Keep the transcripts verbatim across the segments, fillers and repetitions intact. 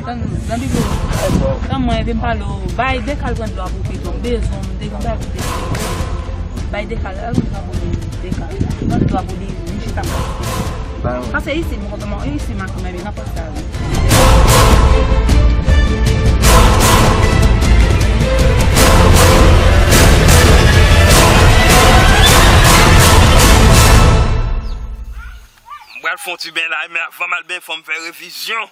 Tann, nan Bib yo, tann mwen, vin pale w, bay Dekal pran dlo a pou pito, m bezwen w, m te gen bagay pou te bay Dekal, al mwen pran pou li, Dekal, pran dlo a pou li, vin chita m. Pase isi, m kontan, mwen isi, m a konn nan pòs la, wi. M pral fè yon ti beny la, men avan m al beny, fò m fè revizyon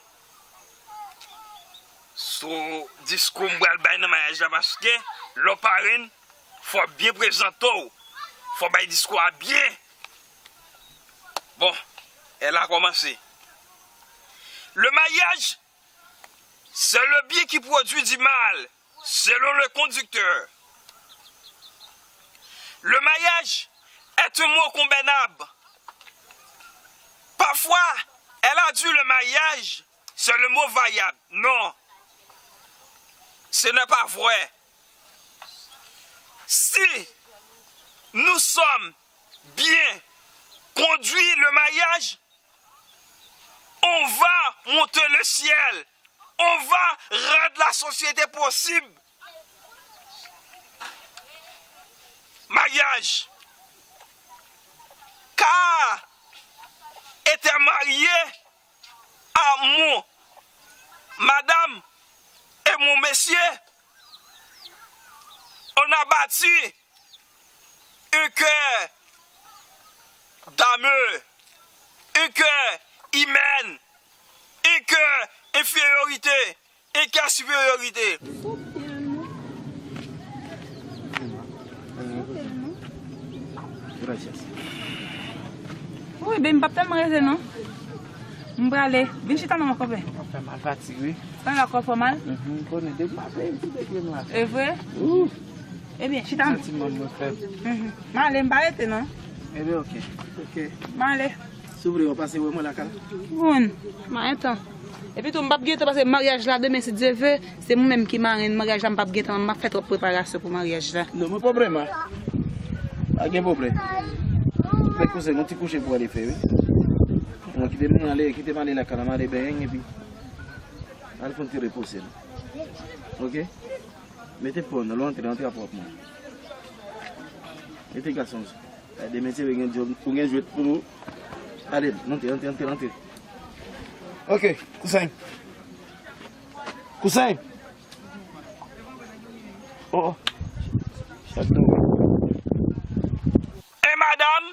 sou diskou m pral bay nan maryaj la, paske lè w parenn, fò w byen prezante w, fò w bay diskou a byen. Bon, elle a commencé. Le mariage, c'est le bien qui produit du mal, selon le conducteur. Le mariage est un mot convenable. Parfois, elle a dit le mariage, c'est le mot variable. Non, ce n'est pas vrai. Si nous sommes bien conduit le mariage, on va monter le ciel, on va rendre la société possible. Mariage. Car était marié à mon madame et mon monsieur, on a bâti un cœur d'amour, un cœur humain, un cœur infériorité, un cœur supériorité. Gracias. Wi, ben, m p ap tèlman rete, non. M prale. Vin chita non, mon konpè. Fè mal fatig, wi. Sa la kò fò mal? Mhm, m konnen. Depi maten, m sou de pye m la. E vre? Ou. Ebyen, chita non. Santi mwen mwen fèb. Mhm. M ale, m pa rete, non. Ebyen, oke. Oke. M ale. Si w vle, w pase wè mwen lakay la. Bon, m a entan. Epi tou, m p ap gen tan paske maryaj la, demen, si Dye ve, se mwen menm ki marenn maryaj la, m p ap gen tan, m ap fè twòp preparasyon pou maryaj la. Non, mwen pwoblèm la. Pa gen pwoblèm. Fè kouzen, yon ti kouche pou ale fè, wi. Mwen kite m ale, kite m ale lakay la, m ale benyen, epi al fè yon ti repoze m. Oke? Mete pon nan, lè w antre, antre a pwòp mwen. Mete gason. Demen se gen djòb, ou gen jwèt pou ou. Ale, antre, antre, antre, antre. Oke, kouzen. Kouzen! Oh, oh. Chak nou. E madanm,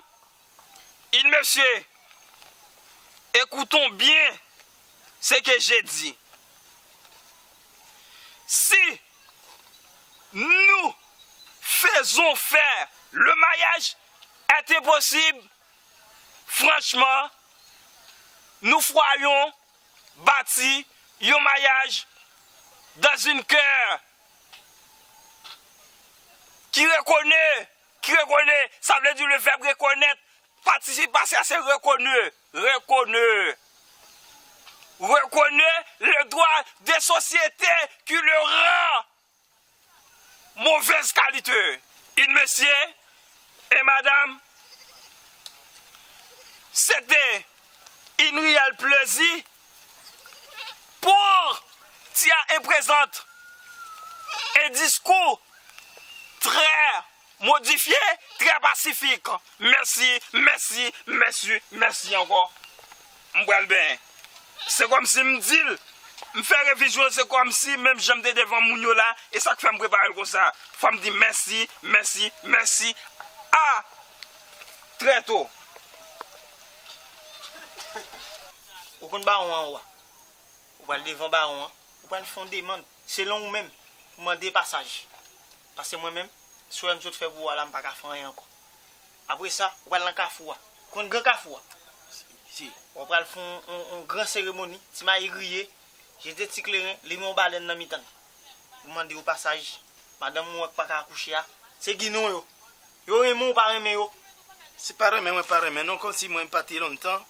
in mesye, écoutons bien ce que j'ai dit. Si nous faisons faire le mariage est impossible, franchement, nous croyons bâti yon maryaj dans un cœur qui reconnaît, qui reconnaît, ça veut dire le verbe reconnaître, participe passé, c'est reconnaît, reconnaît. Reconnaît le droit des sociétés qui le rend mauvaise qualité. In mesye e madanm, se te in reyèl plezi pou Tia e prezante en diskou trè modifye, trè pasifik. Mèsi, mèsi, mèsi, mèsi ankò. M pral benyen. Se kòmsi m di l, m fè revizyon, se kòmsi menm jan m te devan moun yo la, e sa k fè m prepare l konsa. Fò m di mèsi, mèsi, mèsi. A trè to. Ou konn bawon an ou a? Ou pral devan bawon an, ou pral fè yon demann, selon ou menm, pou mande pasaj. Paske mwen menm, si w wè m sot fè pou ou a la, m pa ka fè anyen ankò. Apre sa, ou pral nan kafou a. Ou konn gran kafou a? Si. Ou pral fè yon, yon, yon gran seremoni, ti mayi griye, jete ti kleren, limen yon balèn nan mitan l. Ou mande yo pasaj, madanm ou an k pa ka akouche a, se Ginon yo. Yo renmen w ou pa renmen yo. Se pa renmen, mwen pa renmen non, kòmsi mwen pati lontan,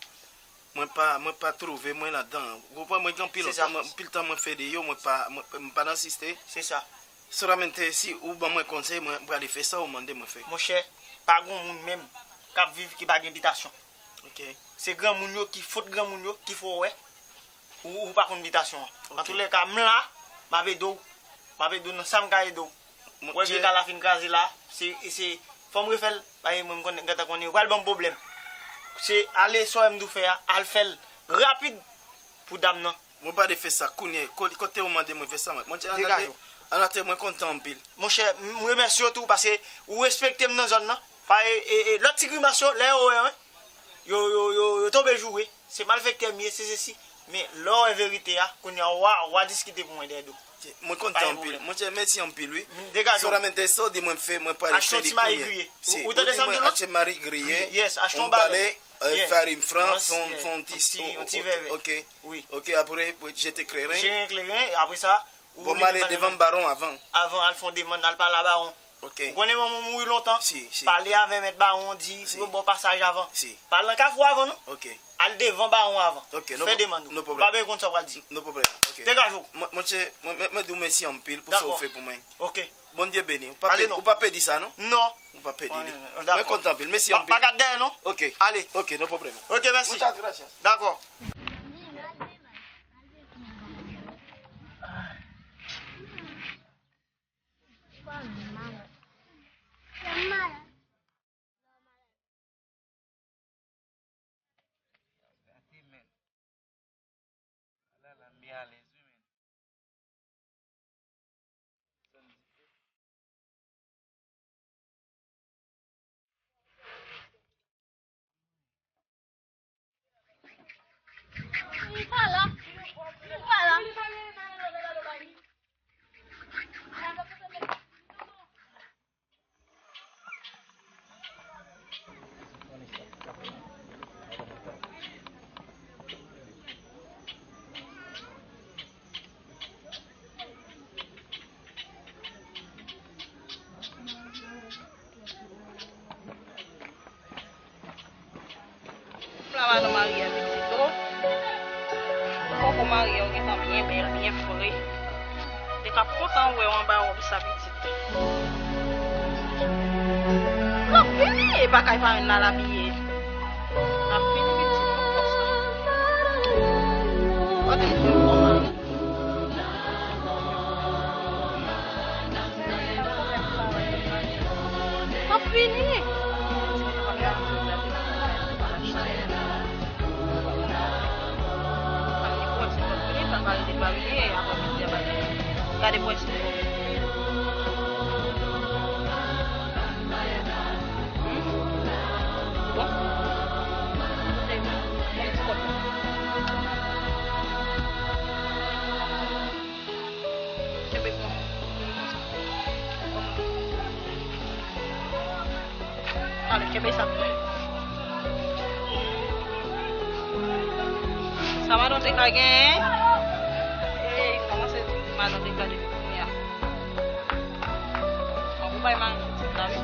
mwen pa, mwen pa twouve mwen ladan. Ou konprann, mwen gen anpil, se sa, mwen, anpil tan mwen fè de yo, mwen pa, mwen, mwen pa nan siste. Se sa. Solamente si ou ban mwen konsèy, mwen prale fè sa ou mande mwen fè. Monchè, pa gon moun menm k ap viv ki pa gen bitasyon. Ok. Se granmoun yo ki, fot granmoun yo ki fè w wè. ou, ou pa konn bitasyon an. Ok. Antoulèka, m la, m ap ede w. M ap ede w nan sa m ka ede w. Ou wè vye kay la fin kraze la, se, se, fò m refè l, paske mwen m konnen, gentan konnen, ou pral ban m pwoblèm. Se ale sa w wè m di w fè a, al fè l rapid pou dam nan. Mwen pa de fè sa kounye, ko-, kote ou mande mwen fè sa, mwen. Mwen, annatandan, mwen kontan anpil. Monchè, m remèsye w tou, paske ou respekte m nan zòn nan. Pa, e, e, e, lòt ti grimas yo, lè yo wè, wi, yo, yo, yo, yo tonbe joure. Se malfektè m ye, se sesi. Men lè w wè verite a, kounye a, w a, w a diskite pou mwen dèyè do. Mwen kontan anpil. Monchè, mèsi anpil, wi. Solamente sa w di mwen fè, mwen pral fè li kounye. Achte yon ti mari griye. Ou, ou tande sa m di w lan? Achte mari griye. Yes, achte yon balè. Farin fran, fè yon ti, yon ti vèvè. Ok. Wi. Ok, apre, jete kleren. Jete kleren, apre sa, ou vin ale devan bawon avan. Avan, al fè yon demann, al pale a bawon. Ok. Ou konnen manman w mouri lontan? Si, si. Pale avè mèt bawon, di pou yo ba w pasaj avan. Si. Pa al nan kafou avan, non. Ok. Al devan bawon avan. Ok, fè demann ou. Ou pa bezwen konn sa w pral di. No pwoblèm. Ok. Degaje w. Mwen, monchè, mwen, mwen, mwen di w mèsi anpil pou sa w fè pou mwen. Ok. Bondye beni w. Ou pa pèdi sa, non? Non. Ou pa pèdi li. Mwen kontan anpil. Mèsi anpil. Pa gad dèyè, non. Ok. Ale. Ok, no pwoblèm. Ok, mèsi. Muchas gracias. Dakò. Gate, men. La, la, m byen alèz, wi, men. Sa m di, M la madan marye a pitit o. Ou poko marye, ou gentan byen bèl, byen fre. Li t ap kontan wè w anba wòb sa pitit. L ap vini, e pa kay parenn la l ap ye. L ap vini pitit, ou konsa. Kote l jwenn bon mari? M ap vini. Gade pwès li. Bon. Bon, ti kòb. Kenbe pou mwen. Ale, kenbe sa. Sa madan te ka genyen? Ey, kòmanse madan te ka depi kounye a. An pou bay mari pitit la, wi.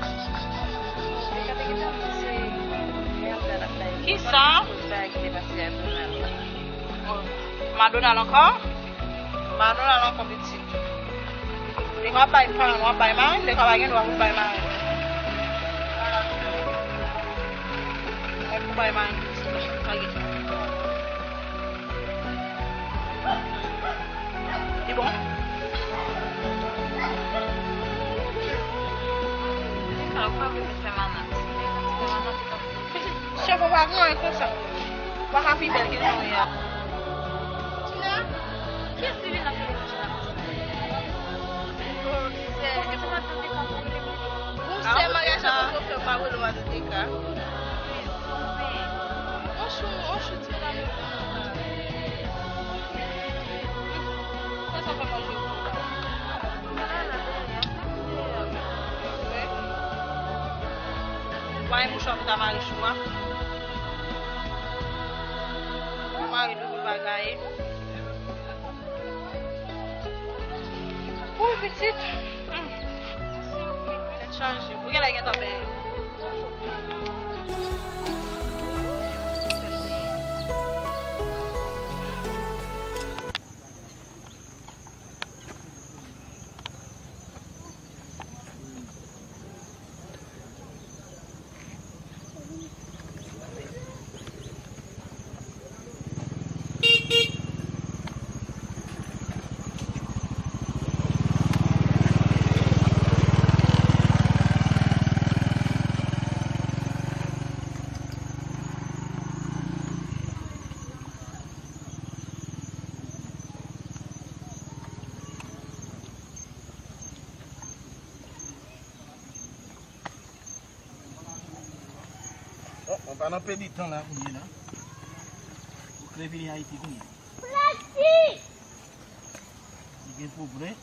Kisa? Madonal ankò? Madonal ankò pitit. Li ka bay paran, w ap bay mari, li ka pa gen dwa pou bay mari. Mwen pou bay mari pitit la, pa gen. Li bon? Sa ou pa vle fè manant. Cheve w pa gran konsa. Ou pa ka pi bèl ke jan w ye a. Tina, kiyès ki vin ap fè demanch la konsa? Oh, sè. Ou sè maryaj la poko fè, ou pa rele w a Dodeka. Yon chou, yon chou ti la. Sa sa fè manje pou ou la? Wè. Wè mouchwa pou ta mare chou a. Mare tout bagay. Pou pitit. Hmm. Tèt chaje. Ou genlè gentan benyen. Pa nan pèdi tan la kounye la. Ou k vle vini Ayiti kounye. Li gen pwoblèm.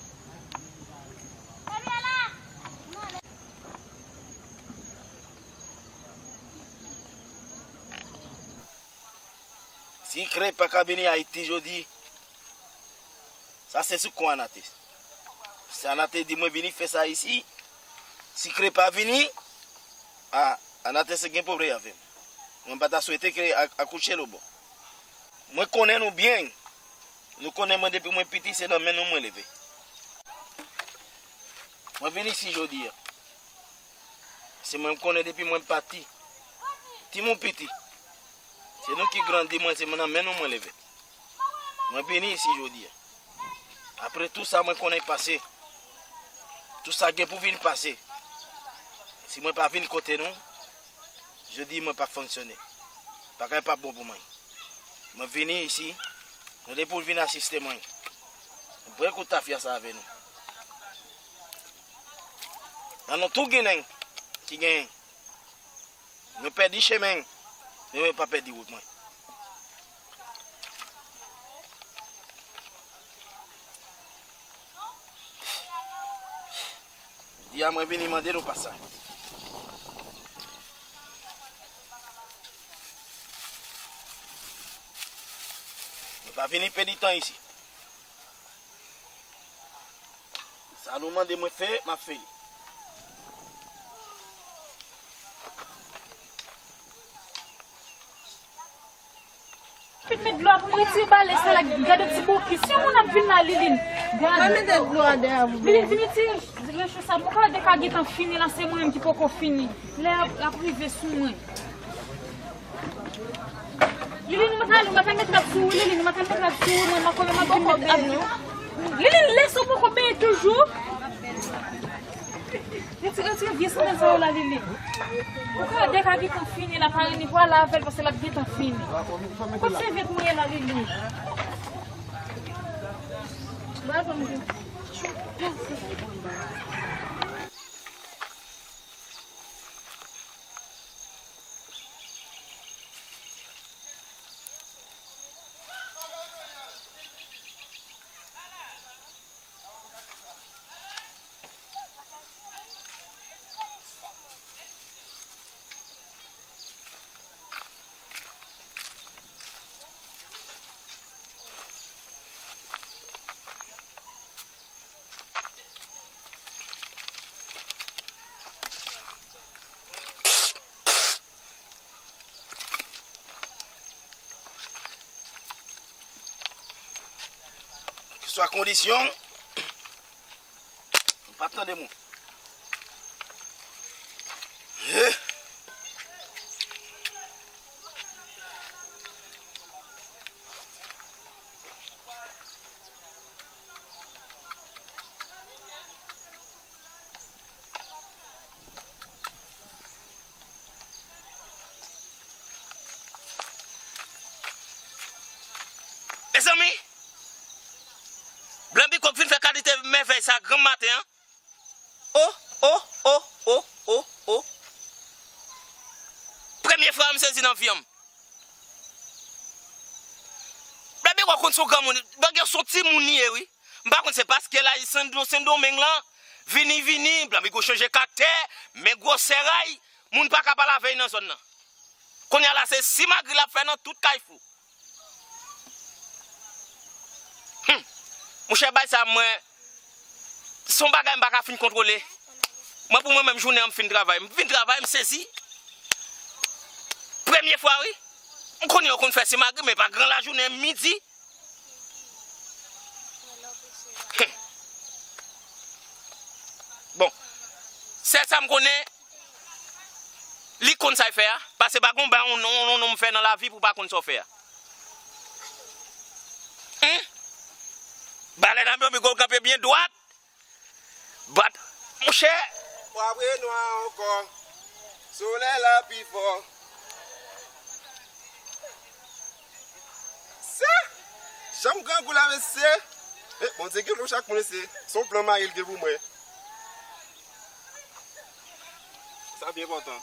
Sikre pa ka vini Ayiti jodi. Sa se sou kon Anate. Si Anate di mwen vini fè sa isi, Sikre pa vini, a, Anate se gen pwoblèm avè m. Mwen pa ta swete ke a, akouche lobò. Mwen konnen nou byen. Nou konnen mwen depi mwen piti se nan men nou mwen leve. Mwen vin isi jodi a. Se mwen m konnen depi mwen pati. Timoun piti. Se nou ki grandi mwen, se nan men nou mwen leve. Mwen vini isi jodi a. Apre tou sa mwen konnen pase. Tou sa gen pou vin pase. Si mwen pa vin kote nou, jodi mwen pa fonksyone. Bagay pa bon pou mwen. Mwen vini isi, nou de pou vin asiste mwen. Mwen pran kout tafya sa avè nou. Nan nou tou Ginen ki genyen. Mwen pèdi chemen, men mwen pa pèdi wout mwen. Jodi a mwen vini mande nou pasaj. Mwen pa vini pèdi tan isi. Sa nou mande mwen fè, m ap fè li. Vin met dlo a pou mwen, retire balè sa la, gade ti bokis. Si yon moun ap vin la, Liline, gade. Mwen mete dlo a dèyè pou Liline, vin retire recho sa. Mwen ka de ka gentan fini la, se mwen menm ki poko fini. Lè a ap rive sou mwen. Liline, mwen ta, mwen ta met rad sou ou, Liline, mwen ta met rad sou ou, mwen, mwen konnen mwen vin met rad. Liline, lè sa w poko benyen toujou. Retire, retire vye sandal sa yo la, Liline. Ou ka de ka gentan fini la, pa reni pwa la avè l, paske l ap gentan fini. Kot sèvyèt mwen ye la, Liline? Ba ban m. Kèlkeswa kondisyon, m p ap tande moun. Eh. Mezanmi, Blan Bikòk vin fè kalite mèvèy sa granm maten an. Oh, oh, oh, oh, oh, oh. Premye fwa m sezi nan vi an m. Blan Bikòk konn se yon granmoun, Blan Bikòk se yon timoun li ye, wi. M pa konn se paske l al Sen, Sendomeng lan, vini, vini, Blan Bikòk chanje kaktè, men gwosè ray, moun pa ka pale avè l nan zòn nan. Kounye a la, se simagri l ap fè nan tout Kayfou. Hmm. Monchè, bay sa mwen, se yon bagay m pa ka fin kontwole. Mwen, pou mwen menm, jounen an, m fin travay. M fin travay, m sezi. Premye fwa, wi. M konnen yo konn fè simagri, men pa gran lajounen, midi. Hmm. Bon, sèl sa m konnen, li konn sa l fè a, paske pa gon bagay yon nonm, yon nonm fè nan lavi pou pa konn sa w fè a. Humm. Balèn nan Blan Bikòk kanpe byen dwat. Bat. Monchè. Fwa vre nwa ankò. Solèy la pi fò. Sa! Janm grangou la, mesye! Eh, Bondye gen pou chak moun, mesye. Se yon plan mayi l gen pou mwen. Sa byen enpòtan.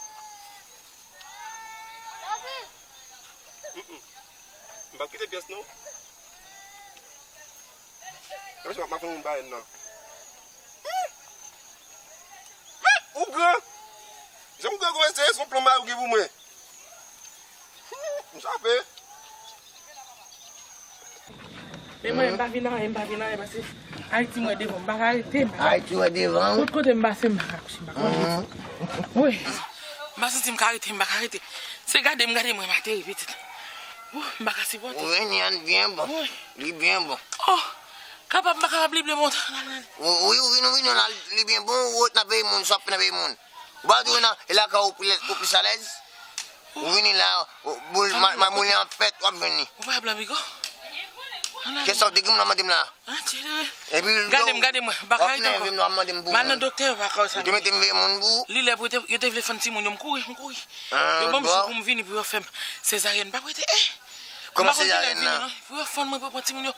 Mm-mm. M p ap kite pyès non. Gade jan m ap makonnen moun pa en nan. Ou gran. Jan ou gran konsa, se yon plan mari ou gen pou mwen. M chape. Men mwen, m pa vin anyen, m pa vin anyen, paske Ayiti mwen devan, m pa ka rete, m pa ka Ayiti wè devan. Tout kote m pase, m pa ka kouche, m pa ka rete. Wi. M pa santi m ka rete, m pa ka rete. Se gade m, gade mwen, m ateri, pitit. Ou, m pa ka sipòte. Ou vini an byen bon. Wi. Li byen bon. Oh, kapab, m pa kapab, li byen bon. Wi, wi, ou vini, ou vini la, li byen bon, ou ret nan peyi moun, sòf nan peyi moun. Ou pa di w nan, e lakay ou plis, ou plis alèz? Ou vini la, ou, boul, ma, ma moulin an fèt, w ap jwenn li. Ou pa blan bigo? Kèson de gim nan mande m la. Epi gade m, gade mwen, baka rete ankò. M al nan doktè, baka sa. Yo te mete m veye moun pou. Li lè pou yo te, yo te vle fann timoun yo, m kouri, m kouri. Yo ban m jou pou m vini pou yo fè m sezaryèn, m pa prete. Eh! Kòman sezaryèn nan? Pou yo fann mwen pou yo pran timoun yo.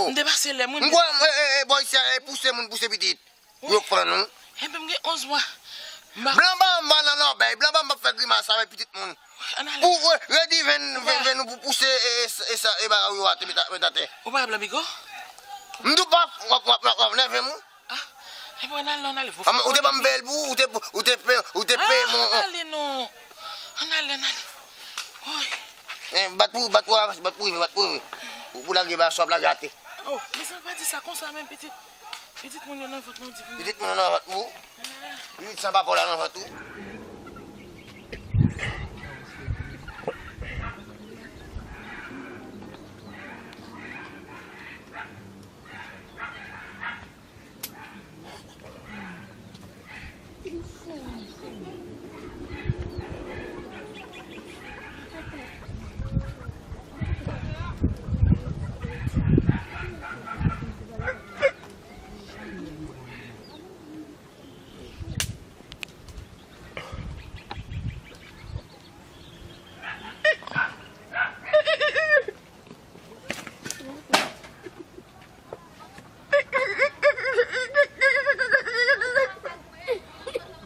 M te pase lè mwen. M kwè, eh, eh, eh, bò isi a, eh, pouse moun, pouse pitit. Pou yo fann ou. Enben, m gen onz mwa. Blan ba anba nan lòbèy, blan ba anba fè grimas avèk pitit moun. Pou re, redi venn, venn, venn ou pou pouse e, e, e sa, e bagay ou yo a te met a, met atè. Ou pa blan bigo? M di w pa, w ap, w ap, w ap, w ap nève m wi. Ah, enben, ann ale, ann ale. Ou te ban m bèl pou, ou te, ou te pe, ou te pe mon. Ann ale non. Ann ale, ann ale. Woy. Eh, bat pou, bat pou, bat pou, bat pou. Ou pou lage ba sou ap lage atè. Oh, mezanmi, pa di sa konsa menm, pitit. Pitit moun yo nan vant mwen, di pou mwen. Pitit moun yo nan vant mwen. Pitit san papa w la nan vant ou.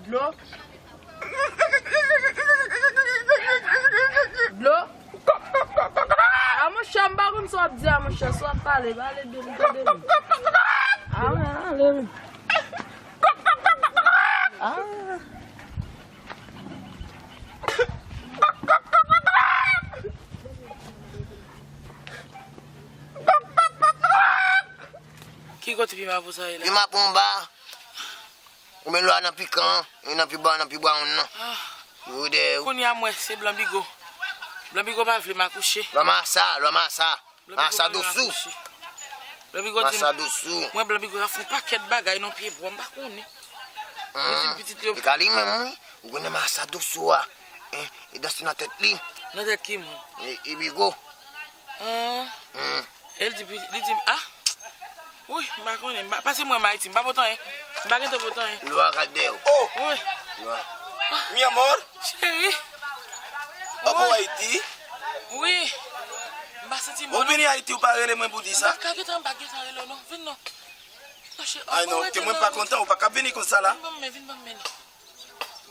Dlo. Dlo. A monchè, m pa konn sa w ap di a monchè, sa w ap pale, pale dlo m tande m. A wi, ale wi. A. Ki kote pima pou sa ye la? Pima pou anba. Ou men lwa nan pikan, e nan pi ba, nan pi bwa moun nan. Ah. Yo dèyè ou. Kounye a m wè se blan bigo. Blan bigo pa vle m akouche. Lwa masa, lwa masa. Masa dosou. Blan bigo di m, masa dosou. Mwen blan bigo a fè yon pakèt bagay nan pye bwa, m pa konnen. Li di m pitit yo. E ka li menm wi. Ou konnen masa dosou a. E, e danse nan tèt li. Nan tèt ki moun? E, e bigo. Hmm. E l di, li di m, ah! Wi, m pa konnen. M pa, pase mwen m Ayiti, m pa pote anyen. M pa gentan pote anyen. Lwa gade w. Oh! Wi. Lwa. Mi amor. Cheri. Ou pou Ayiti? Wi. M pa santi m bon. Ou vini Ayiti, ou pa rele mwen pou di sa? M pa gentan, m pa gentan rele w non. Vin non. Ay non, ke mwen pa kontan, ou pa ka vini konsa la. Vin ban m men, vin ban m men non.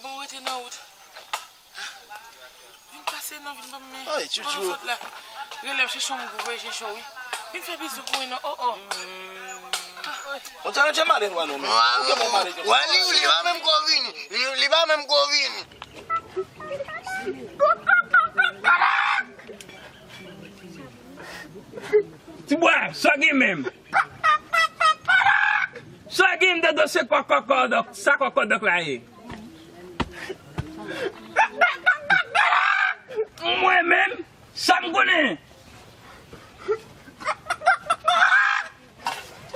Bon, rete nan wout. Vin pase non, vin ban m men. Ay, tchouchou. Rele m chèche yon moun pou voye chèche w, wi. Vin fè bizou pou mwen non, oh, oh. On dirait que malè lwa non men. Ou gen bon malè. Wè li, li pa menm ko vini. Li, li pa menm ko vini. Tibwa, sa gen menm. Sa gen de dosye kòkòkòdòk, sa kòkòdòk la ye. Mwen menm, sa m konnen.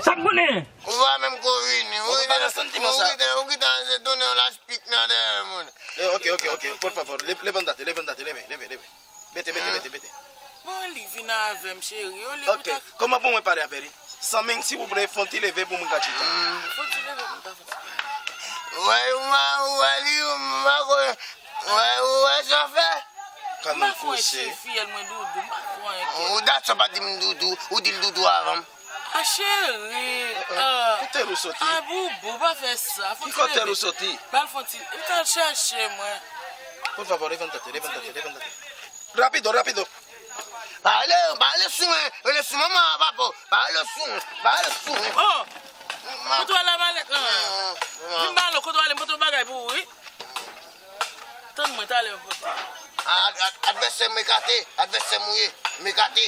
Sa m konnen. Ou pa menm ko vini. Ou gentan, ou gentan, ou gentan se tounen yon laspik nan dèyè moun. Eh, ok, ok, ok. Por favor, le-, levántate, levántate, leve, leve, leve. Mete, mete, mete, mete. Bon, li vin avè m, cheri. Olye pou ta. Ok, kòman pou mwen pale avè li? San mil, silvouplè, fè yon ti leve pou mwen ka tchita. Fè yon ti leve pou mwen ka fè yon ti pale. Wè, ou wè, ou wè li, ou wè, ou wè, ou wè sa w fè? Kalm ou, kouche. M pa fè anyen, cheri, fiyèl mwen doudou, m pa fè anyen. Ou dat sa pa di m doudou, ou di l doudou avan m. A cheri, ah, kote ou soti? A boubou, pa fè sa. Ki kote ou soti? Ba l fè yon ti, li t al chache mwen. Por favor, levántate, levántate, levántate. Rapido, rapido. Pa rele, pa rele sou mwen. Rele sou manman an, papa. Pa rele sou mwen. Pa rele sou mwen. Oh! Kote w ale a malèt lan? Vin ba nou, kote w ale, m pote yon bagay pou ou, wi. Tann mwen, talè m pote. A, ad-, ad-, advèsè m ekate, advèsè m ou ye, m ekate.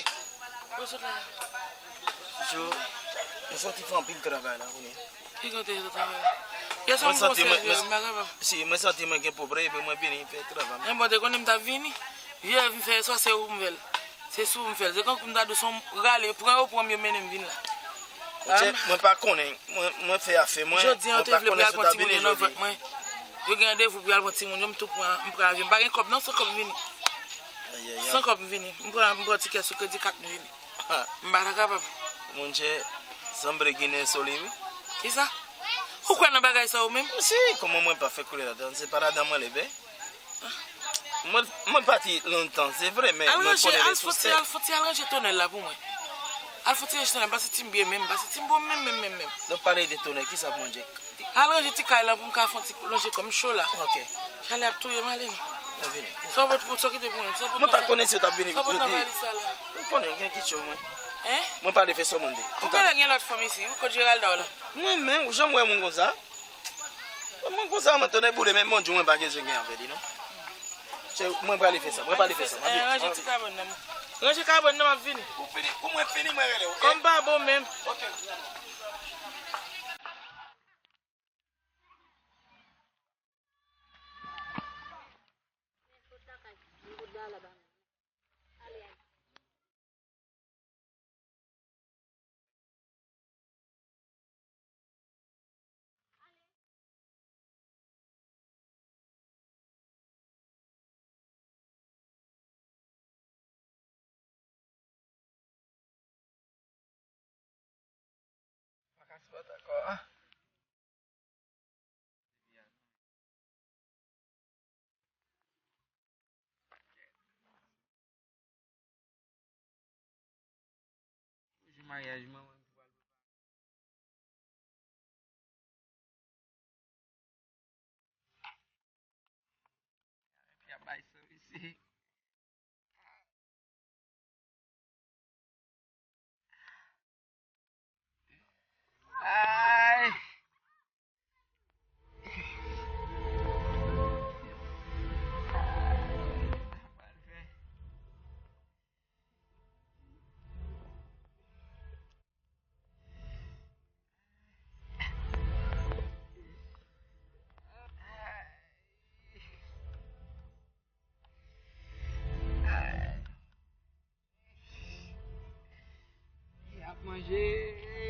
Ou sot la? Yo, m soti fè anpil travay la, konnen. Ki kote yo travay? Yè swa m fè yon sèvi, m pa kapab. Si, mwen santi mwen gen pwoblèm, epi mwen vini fè travay. Mwen bon, te konnen m t ap vini. Vye vin fè yè swa, se ou m fè l. Se sou m fè l. Se kankou m ta di w se yon rale, pran yo pran m, yo mennen m vin la. Monchè, mwen pa konnen. Mwen, mwen fè afè mwen. Jodi an, te vle pou y al pran timoun yo nan vant mwen. Yo gen randevou pou y al pran timoun yo, m tou pran, m pran avyon. M pa gen kòb non, san kòb m vini. San kòb m vini. M pran, m pran tikè sou kredi kat m vini. M pa ta kapab. Monchè, sanble Ginen sou li, wi. Kisa? Ou kwè nan bagay sa ou menm? Si, kòman mwen pa fè koule ladan? Se pa ladan mwen leve. Mwen, mwen pati lontan, se vre, men mwen konnen resous tèt. Al fon ti, al fon ti, al ranje tonèl la pou mwen. Al fon ti ranje tonèl, m pa santi m byen menm, m pa santi m bon menm, menm, menm, menm. Donk, pale de tonèl, kisa pou mwen, Jack? Al ranje ti kay lan pou m ka fè yon ti lonje kò m cho la. Ok. Chalè ap touye m, ale non. Mwen vini. Sa w pot pou, sa w kite pou mwen? Sa w pot nan valiz sa la? Mwen pa konnen si w t ap vini. Sa w pot nan valiz sa la? Mwen konnen, gen kèt cho mwen. Hein? Mwen pale fè sa w mande. Ou genlè gen lòt fanm isi, wi, kot Geralda w la? Mwen menm, ou janm wè moun konsa? Mwen konsa, mwen tonè boule, men Bondye, mwen pa gen zen gen avè li, non. Se, mwen prale fè sa, mwen prale fè sa, mwen vini. Ranje ti kabòn nan. Ranje kabòn nan, m ap vini. Pou fini, pou mwen fini, mwen rele, ok? Kòm pa bon menm. Ok. Pa ka sipòte ankò. Jou maryaj manman m ki pral prepare. Epi ap bay san isi. Ay. Epi ap manje,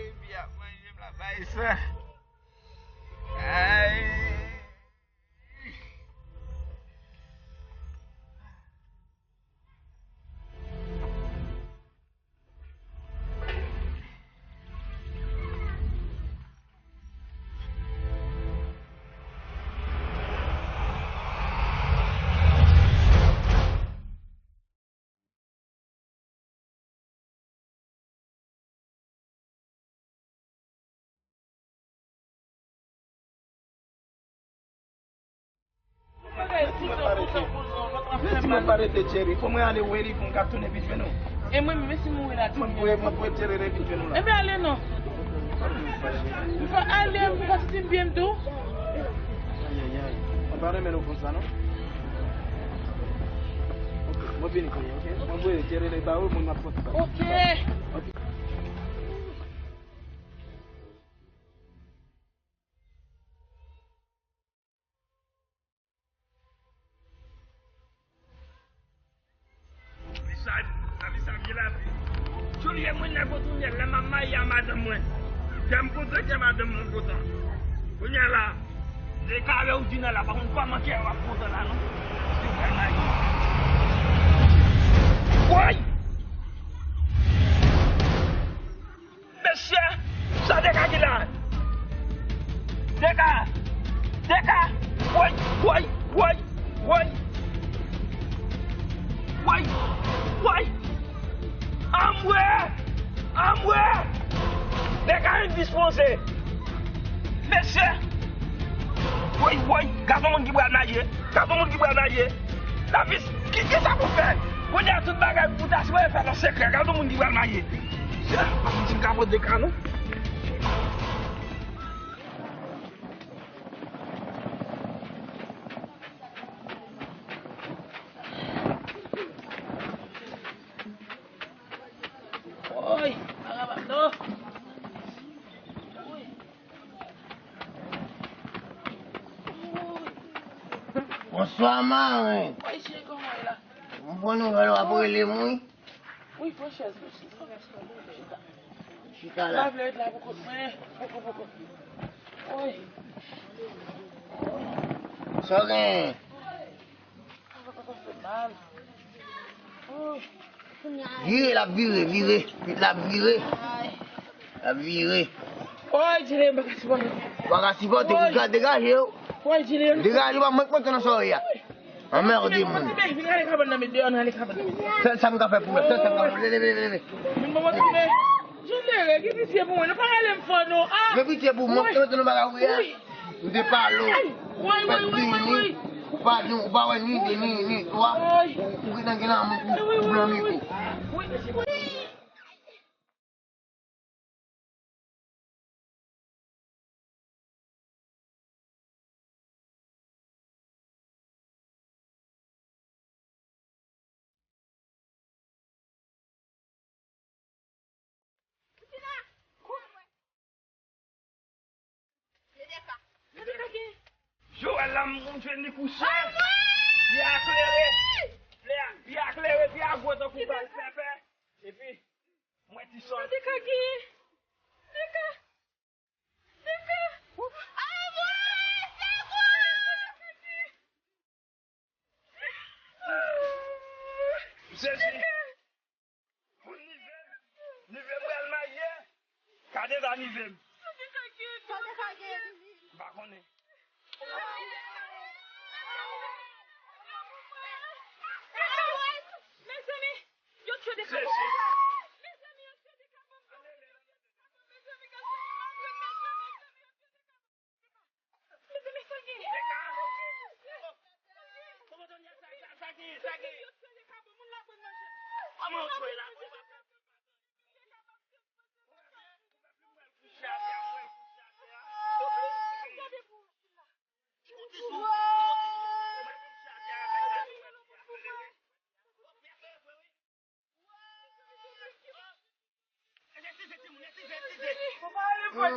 epi ap manje, m la bay sa. Ay. Mèsi mwen pa rete, Jerry. Fò mwen ale wè li pou m ka tounen vin jwenn ou. E mwen menm, mèsi mwen wè la. Mwen pou, mwen pou Jerry vin jwenn ou la. Ebyen ale non. M pa ale, m pa santi m byen m tou. Ayayay. Mwen pa renmen nou konsa non. Ok, mwen vini kounye a, ok? Mwen voye Jerry ba ou, mwen m ap konsa. Ok. Ok. Mesaj, lavi sa vye lavi. Julie, mwen nèg Otounèl, lè m ap marye a madanm mwen. Kè m kontan, kè madanm mwen kontan. Kounye a la, dekare ou di nan la, pa konn kòman kè w ap kontan la, non. Se vrèman. Woy! Mesye, sa Deka ki la? Deka! Deka! Woy! Woy! Woy! Woy! Woy! Woy! Anmwe! Anmwe! Deka endispoze! Mesye! Woy! Woy! Gad yon moun ki pral marye! Gad yon moun ki pral marye! Lavi, ki, ki sa pou fè? Kounye a tout bagay pou ta sipoze fè nan sekrè. Gade yon moun ki pral marye. Sa, pa konn si m ka pote ka non. Woy, pa kapab non. Woy. Woy. Bonswa, mari. Woy, cheri, kòman w ye la? M pran nouvèl w ap rele m, wi. Wi, pran chèz, pran chèz, pran chèz. Chita. Chita la. M pa vle ret la pou kont mwen. Poko, poko. Woy. Sa w genyen? Vire, l ap vire, vire. L ap vire. L ap vire. Woy, Jilè, m pa ka sipòte. Ou pa ka sipòte, ou ka degaje w. Woy, Jilè. Degaje w, pa mank monte nan sòrè a. Anmède moun. Vin rale kabann nan, met deyò, n rale kabann nan. Sèl sa m ka fè pou mwen, sèl sa m ka fè. Leve, leve, leve. Vin ban mwen tounen. Jilè, gen pitye pou mwen, non, pa rale m fò, non. Ah! Gen pitye pou mwen, mwen te nan bagay ou ye a. Wi. M te pale w. Ay! Woy, woy, woy, woy, woy. Ou pa, ou pa wè ni de, ni, ni twa. Woy. Ou, ou gentan gen lanmou pou, pou blan miko. Woy, woy, woy. Joel la, m jwenn li kouche. Pye a klere. Pye a, pye a klere, pye a gwo tankou bal pèpè. Epi, m wè ti sòl. Sa te ka genyen? Te ka. Te ka. Ay, mwen, sekou! Jezi! Pou nive m, nive m pral marye. Gade va nive m. Sa te ka genyen? Sa te ka genyen? M pa konnen. Mezanmi, yo tchwe de ka. Mezanmi, yo tchwe de ka.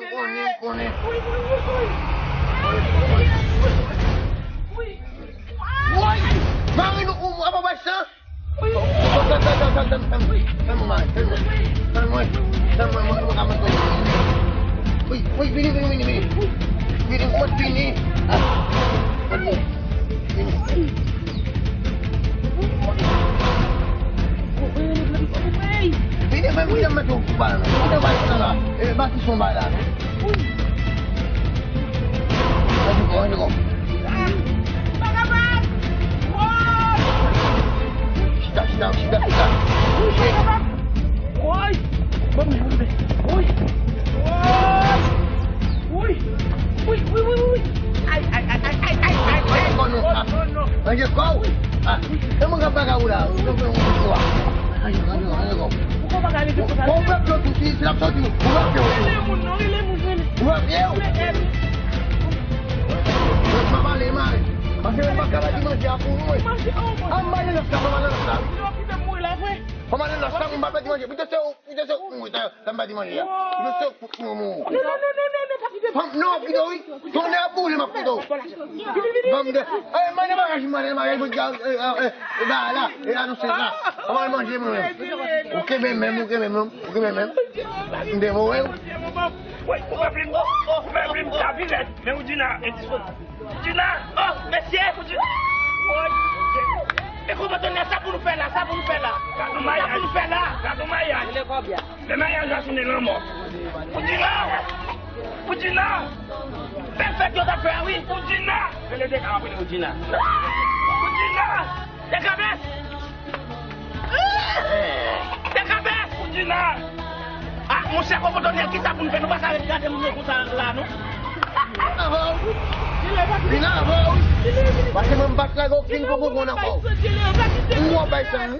Konnen, konnen. Woy! Mari nou, ou, apa bay sa? Tann, tann, tann, tann, tann, tann, mari, tann mwen, tann mwen, tann mwen, mwen, mwen ka mete. Wi, wi, vini, vini, vini, vini. Vini, mwen vini. Ah. Vini. Vini, men, vini, men, tou, tou, pa, tou, pa, la. E, ba, ki son, ba, la. Ann di kon, ann di kon. Chita, chita, chita, chita. Woy! Ban m jwe, woy! Woy! Woy! Woy! Woy! Woy! Woy! Ay, ay, ay, ay, ay, ay, ay, ay. Manje kò w. Ah, e mwen k ap bagay ou la. Ou fè yon kou a. Manje kò w. Ou pa ka leve konsa. Bon, ou pèp yo tou, si, si l ap soti, ou pa pye w. Rele moun, non, rele moun, rele. Ou pa pye w. M ap ale, mari. Paske mwen pa ka pèdi manje a pou ou, wi. Manje, oh, manje. An m ale nan sa, mwen ale nan sa. Yo kite m mouri la, vre. Fò m ale nan chanm, m pa pèdi manje. Pito se ou, pito se ou k mouri, sa, sa m pa di manje a. Pito se ou k mouri. Non, non, non, non, non, non, pa kite m. Fò m, non, pito wi. Tonnè boule, m ap kite w. Vini, vini, vini. Ban m de. Eh, mande bagay, mande bagay, mwen di, eh, eh, eh, eh, ba la, e la nou se la. Fò m al manje mwen menm. Ou kenbe menm, ou kenbe menm, ou kenbe menm. M te voye w. Woy, ou pa plim, ou pa plim, ta pi rèd. Men ou di nan, endisponib. Dina! Oh, mesye! Dina! Woy! E konpòte n la, sa pou nou fè la, sa pou nou fè la? Gad on mayaj! Sa pou nou fè la? Gad on mayaj! Men mayaj la tounen lanmò. Pou Dina! Pou Dina! Bèl fèt yo t ap fè a, wi! Pou Dina! Rele Deka, m ap rele pou Dina. Pou Dina! Dekabès! Dekabès! Pou Dina! Ah, monchè, Kokotonèl, kisa pou n fè? Nou pa ka ret gade moun yo konsa la, non? Vin avè w. Vin avè w. Paske mwen m pa t lage okenn kokoton ankò. M wè w bay san, wi.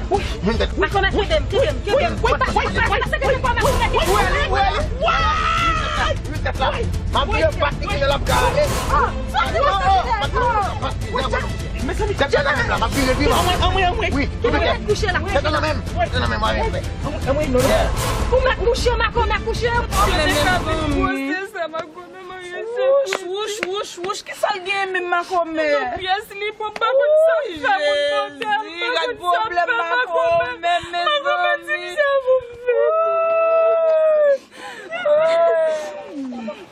Mwen tèt. Ou konn kite m, kite m, kite m. Ou wè li, ou wè li. Wi, wi, wi. M ap di yo bat li, kilè l ap ka ale. Non, non, bat li, bat li. Mezanmi, tèt la nan men m la, m ap vire l pi mal. Anmwe, anmwe, anmwe. Wi, wi, wi. Tèt la nan men m. Tèt la nan men m. Anmwe, anmwe, non. Ou mèt kouche, Makomè, kouche. Mezanmi. Wouch, wouch, wouch, wouch, kisa l genyen menm, Makomè? Pyès li, bon, m pa konn sa m fè, moun mòtèl, m pa konn sa m fè, Makomè. Makomè, di m sa pou m fè.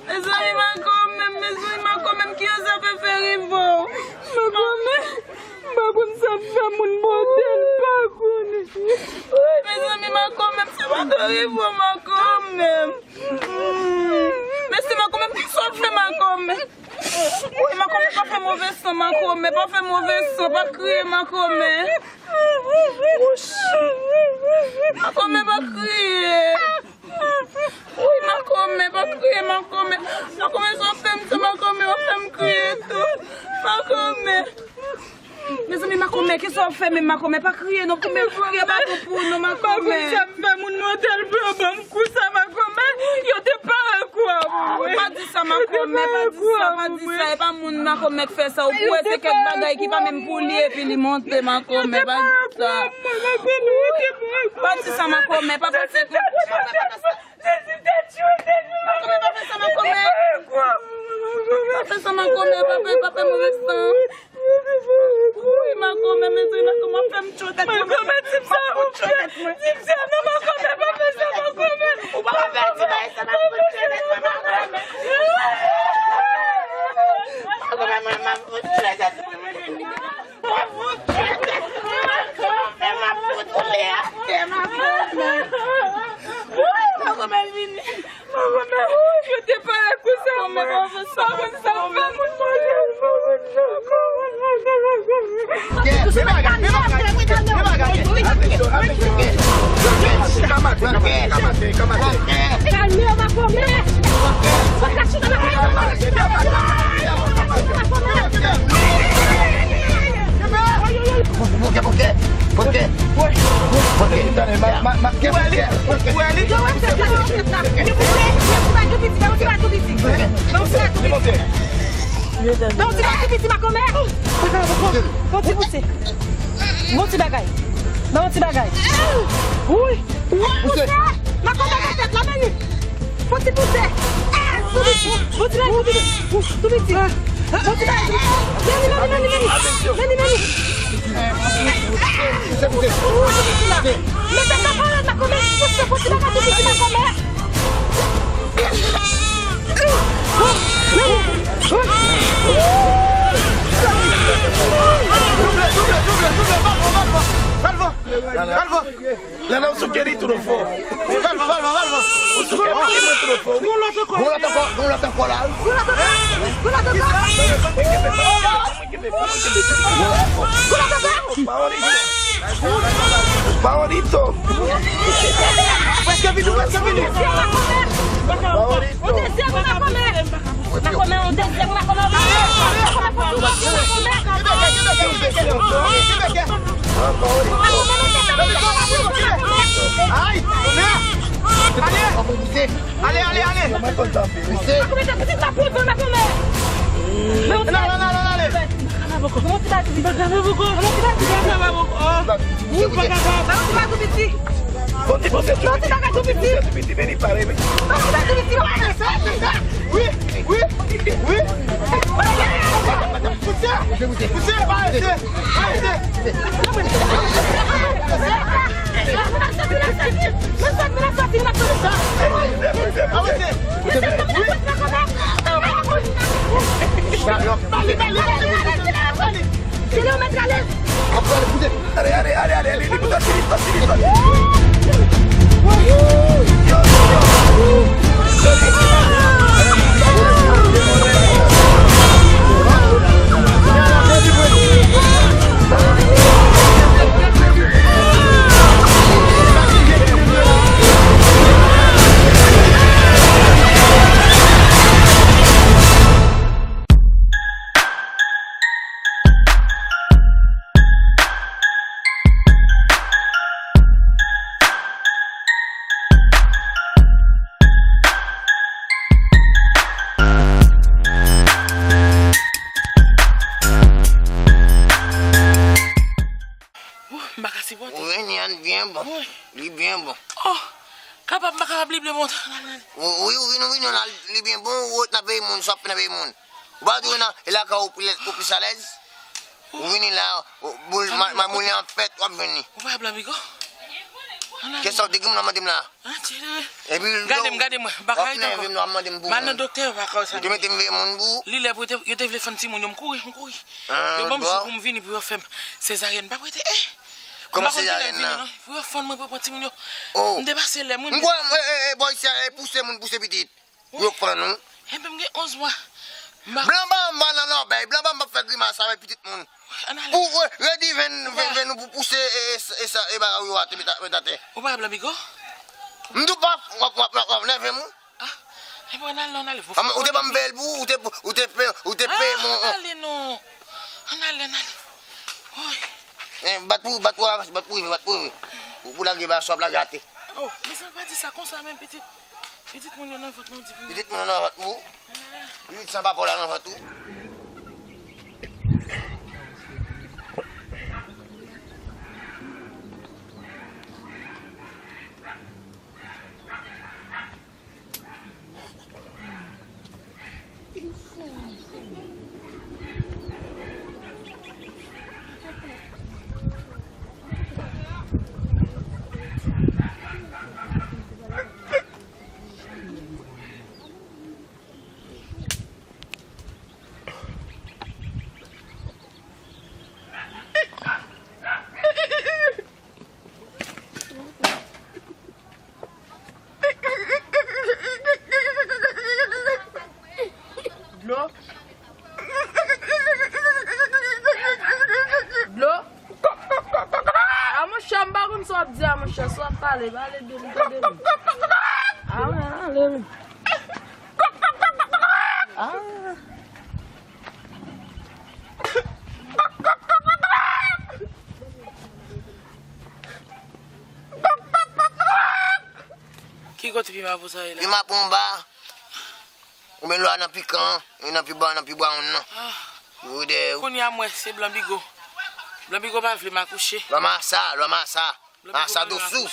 Mezanmi, Makomè, mezanmi, Makomè, ki jan sa fè fè rive w? Makomè, m pa konn sa m fè, moun mòtèl, m pa konnen. Mezanmi, Makomè, sa pa dwe rive w, Makomè. Mèsi, Makomè, ki sa w fè, Makomè? Wi, Makomè, pa fè move san, Makomè, pa fè move san, pa kriye, Makomè. Makomè, pa kriye. Wi, Makomè, pa kriye, Makomè. Makomè, sa w fè m sa, Makomè, w ap fè m kriye tou. Makomè. Mezanmi, Makomè, kisa w fè menm, Makomè? Pa kriye non, Makomè, kriye pa bon pou ou non, Makomè. Pa konn sa m fè, moun mòtèl pou yo ban m kou sa, Makomè. Yo te pare kou a pou mwen. Pa di sa, Makomè, pa di sa, pa di sa. E pa moun, Makomè, k fè sa. Ou pou wè se kèk bagay ki pa menm pou li epi li monte, Makomè, pa di sa. Pa di sa, Makomè, pa fè sa. Makomè, pa fè sa, Makomè. Pa fè sa, Makomè, pa fè, pa fè move san. Wi, Makomè, mezanmi, Makomè, w ap fè m tchote tèt mwen. Makomè, di m sa, Makomè. Di m sa, non, Makomè, pa fè sa, Makomè. Ou pa ka fè ti bagay sa, Makomè. Makomè, mwen, m ap fout tchote tèt mwen. M ap fout tchote tèt mwen, Makomè, m ap fout ou lè atè, Makomè. Wi, Makomè, vini. Yo te pare kou sa, mwen pa konn sa m fè, moun mòtèl, pa konn sa. Kalme w, Makomè. Poke, poke, poke. Poke. Ban yon ti bagay tou piti, ban yon ti bagay tou piti. Ban yon ti bagay tou piti, Makomè. Ban yon ti pouse. Ban yon ti bagay. Ban yon ti bagay. Wi. Pouse. Makomè nan tèt la, vini. Fon ti pouse. Fon ti bagay tou piti. Tou piti. Fon ti bagay tou piti. Vini, vini, vini, vini. Vini, vini. Fon ti pouse. Mete sa pa la, Makomè. Pouse, fon ti bagay tou piti, Makomè. Double, double, double, double. Kalvo, kalvo. Kalvo. Lala, ou souke li tou fò. Kalvo, kalvo, kalvo. Ou souke li tou fò. Gon lòt ankò, gon lòt ankò, gon lòt ankò la. Gon lòt ankò, gon lòt ankò. Gon lòt ankò. Paolito. Paolito. Prèske fini, prèske fini. Paolito. Makomè, on dezyèm, Makomè. Makomè, on dezyèm, Makomè. Makomè, fò tou, Makomè. Ay! Ale! Ale, ale, ale! Makomè, fè pitit la pou mwen, Makomè. Non, non, non, non, ale! Makomè, fè pitit la pou mwen. Ou pa kapab. Ba yon ti bagay tou piti. Bon, ti pose tou piti. Bon, ti bagay tou piti. Tou piti, vini pare, men. Ba yon ti bagay tou piti, papa. Wi, wi, wi. Pouse, pouse, pa rete, pa rete. Pouse. Pouse, pouse, pouse. Bali, bali, bali, bali, bali. Kile ou mèt ale? Ale, ale, ale, ale, ale, li pou soti, li soti, li soti. Byen bon. Wi. Li byen bon. Oh, kapab, m pa kapab, li byen bon. Wi, wi, wi, nou vini la, li byen bon, ou ret nan peyi moun, sa w ap fè nan peyi moun. Ou pa di w nan, e lakay ou, ou plis alèz? Ou vini la, ou, boul, ma, ma, moulen an fèt, w ap vini. Ou pa blan, Bigo? Kisa w te gen m nan mande m la? Ah, tchele. Epi, gade m, gade m, m pa ka rete ankò. M ap nève m, w ap mande m pou moun. M al nan doktè, yo pa ka sa. Yo te mete m veye moun pou ou? Li lè pou yo te, yo te vle fann timoun yo, m kouri, m kouri. Ah, bon. Yo ban m jou pou m vini, pou yo fè m sezaryèn. M pa prete, eh! Kòman sezaryèn nan? Pou yo fann mwen, pou yo pran timoun yo. Oh. M depase lè m, wi. M kwè, eh, eh, eh, bòy, se, eh, pouse moun, pouse pitit. Pou yo fann ou. Enben, m gen onz mwa. M pa... Blan pa anba nan lòbèy, blan pa anba fè grimas avèk pitit moun. Ann ale. Ou, ou, redi venn, venn, venn ou pou pouse, e, e, e sa, e bagay yo atè, met atè. Ou pa blan, Bigo? M di w pa, w ap, w ap, w ap, w ap nève m, wi. Ah, enben, ann ale, ann ale. Ou te ban m peye l pou ou, ou te, ou te pe, ou te peye m. Ann ale, non. Ann ale, ann ale. Woy. Eh, bat pou, bat pou, bat pou, bat pou. Ou pou lage ba, sou ap lage atè. Oh, mezanmi, pa di sa konsa menm, pitit. Pitit moun yo nan vant mwen, di pou... Pitit moun yo nan vant ou? Pitit san papa w la nan vant ou? Dlo. Dlo. A, monchè, m pa konn sa w ap di a, monchè. Si w ap pale, pale dous, m tande nou. A, ale, ale. A. Ki kote pima pou sa ye la? Pima pou anba. Oubyen lwa nan pikan, e nan pi ba, nan pi bwa moun nan. Ah. Yo dèyè yo. Kounye a m wè se Blan Bigo. Blan Bigo pa vle m akouche. Lwa masa, lwa masa. Masa dosou.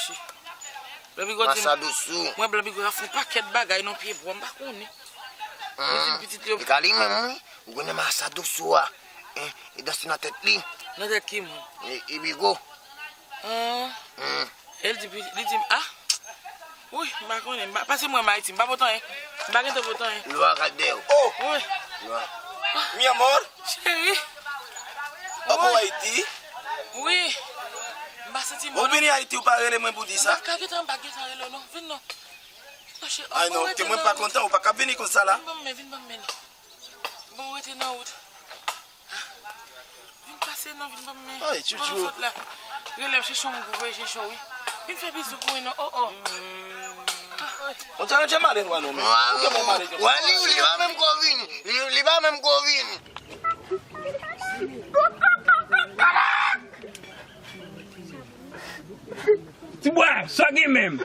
Blan Bigo di m, mwen Blan Bigo ap fè yon pakèt bagay nan pye bwa, m pa konnen. Li di m pitit yo. E ka li menm, wi. Ou konnen masa dosou a. Hein, e danse nan tèt li. Nan tèt ki moun? E, e Bigo. Ah. Hmm. E li di, li di m, ah. Wi, m pa konnen. M pa, pase mwen Ayiti, m pa pot anyen. M pa gentan pot anyen. Lwa gade w. Oh! Wi. Lwa. Mi amor. Cheri. Apo Ayiti? Wi. M pa santi bon. Ou vini Ayiti, ou pa rele mwen pou di sa? M pa ka gentan, m pa gentan rele w non. Vin non. Ay non, ke mwen pa kontan, ou pa ka vini konsa la. Vin ban m men, vin ban m men non. Bon, rete nan wout. Vin pase non, vin ban m men. Ay, chouchou. Rele m, chèche yon moun pou voye chèche w, wi. Vin fè bizou pou mwen non, oh, oh. Ou te ranje male lwa non, men. Ou te bon male. Wè, li, li pa menm ko vini. Li, li pa menm ko vini. Tibwa, sa gen menm?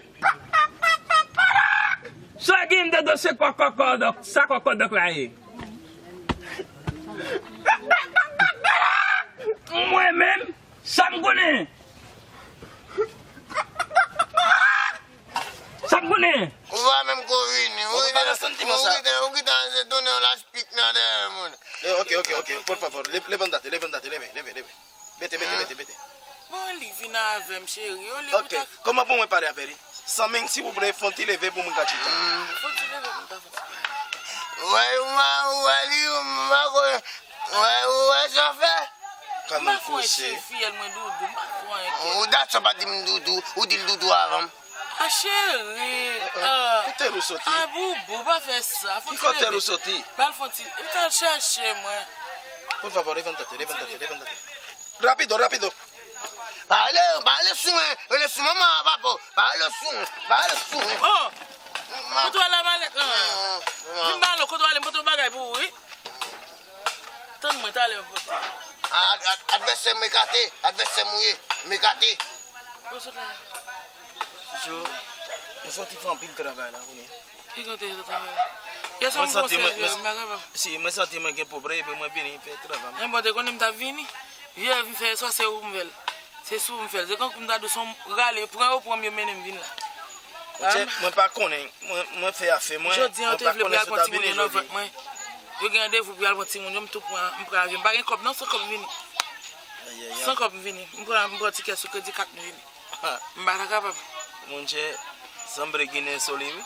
Sa gen m te dosye kòkòdòk, sa kòkòdòk la ye? Mwen menm, sa m konnen? Sa m konnen? Ou pa menm ko vini. Ou gentan, ou gentan, ou gentan tounen yon laspik nan dèyè moun. Eh, ok, ok, ok. Por favor, le-, levántate, levántate, leve, leve, leve. Mete, mete, mete, mete. Bon, li vin avè m, cheri. Olye pou ta... Ok, kòman pou mwen pale avè li? San menm, silvouplè, fè yon ti leve pou mwen ka chita. Fè yon ti leve pou mwen ka fè yon ti pale. Wè, ou ma-, ou wè li, ou ma-, wè, ou wè sa fè? Kalme w, kouche. M pa fè yon cheri fiyèl mwen doudou, m pa fè anyen. Ou dat sa pa di m doudou, ou di l doudou avan m. A cheri, ah, kote l ou soti? A boubou, pa fè sa. Ki kote l ou soti? Ba l fè yon ti, li t al chache mwen. Por favor, levántate, levántate, levántate. Rápido, rápido. Pa rele, pa rele sou mwen, rele sou manman an, papa. Pa rele sou mwen, pa rele sou mwen. Oh! Kote w al la malèt lan? Vin ba l, kote w al, m pote yon bagay pou ou, wi. Tann mwen, talè m pote. A, a, advèsè m ekate, advèsè m ou ye, m ekate. Bon, sot la. Yo, mwen santi fè anpil travay la kounye a. Ki kote yo travay? Yè swa m konsève, m pa kapab. Si, mwen santi mwen gen pwoblèm, epi mwen vini fè travay mwen. Enben, te konnen m t ap vini. Vye vin fè swa se ou m fè l. Se sou m fè l. Se kankou m ta di w se yon rale, pran yo, pran m, yo mennen m vin la. Monchè, mwen pa konnen. Mwen, mwen fè afè mwen. Jodi a, yo te vle pou y al pran timoun yo nan vant mwen. Yo gen randevou pou y al pran timoun yo, m tou pran, m pran avyon. M pa gen kòb non, san kòb m vini. Ayayay. San kòb m vini. M pran, m pran tikè sou kredi kat m vini. Ha. M pa ta kapab. Monchè, sanble Ginen sole wi.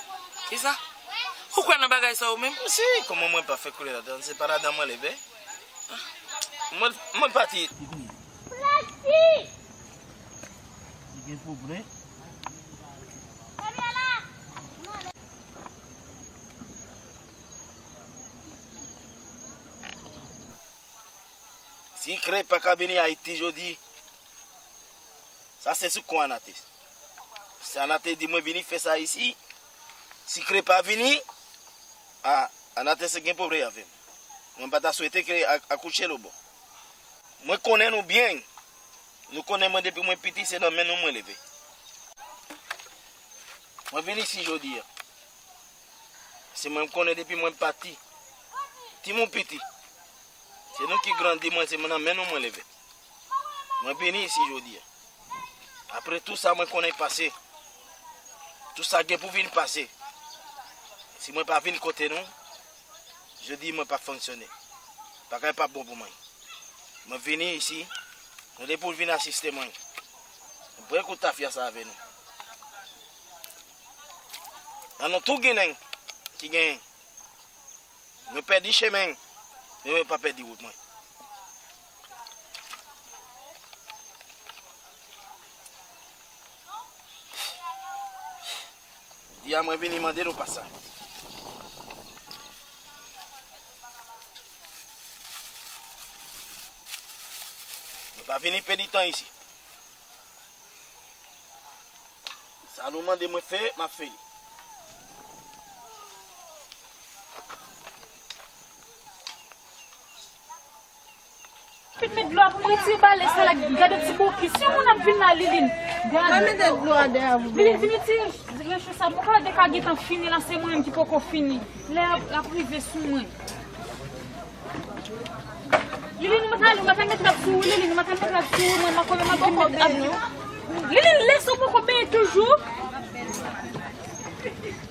Kisa? Ou kwè nan bagay sa ou menm? Si, kòman mwen pa fè koule ladan? Se pa ladan mwen leve. Mwen, mwen pati. Li gen pwoblèm. Sikre pa ka vini Ayiti jodi. Sa se sou kont Anate. Si Anate di mwen vini fè sa isi, Sikre pa vini, a, Anate se gen pwoblèm avè m. Mwen pa ta swete ke a, akouche lobò. Mwen konnen nou byen. Nou konnen mwen depi mwen piti se nan men nou mwen leve. Mwen vin isi jodi a. Se mwen m konnen depi mwen pati. Timoun piti. Se nou ki grandi mwen, se nan men nou mwen leve. Mwen vini isi jodi a. Apre tou sa mwen konnen pase. Tou sa gen pou vin pase. Si mwen pa vin kote nou, jodi mwen p ap fonksyone. Bagay p ap bon pou mwen. Mwen vini isi, nou depi w vin asiste mwen. Mwen pran kout tafya sa avè nou. Nan nou tou Ginen ki genyen. Mwen pèdi chemen, men mwen pa pèdi wout mwen. Jodi a mwen vini mande nou pasaj. Mwen pa vini pèdi tan isi. Sa nou mande mwen fè, m ap fè li. Vin met dlo a pou mwen retire balè sa la, gade ti bokis. Si yon moun ap vin la, Liline, gade. Mwen mete dlo a dèyè pou Liline, vin retire recho sa, pou ka de ka gentan fini la, se mwen menm ki poko fini. Lè a ap rive sou mwen. Liline, nou mèt ale, nou mèt al met rad sou ou, Liline, nou mèt al met rad sou ou, mwen, mwen konnen m ap vin met ap. Liline, lè sa w poko benyen toujou.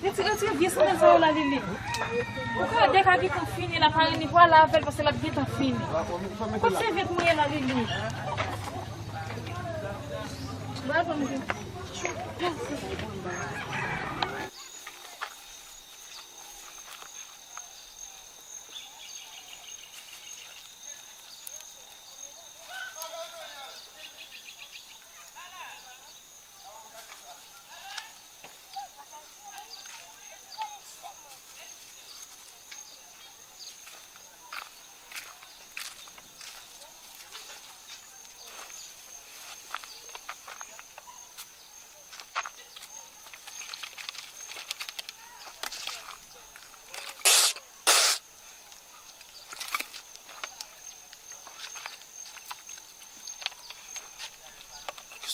Retire, retire vye sandal sa yo la, Liline. Ou ka de ka gentan fini la, pa rini pou al avè l, paske l ap gentan fini. Kot sèvyèt mwen ye la, Liline? Ba ban m.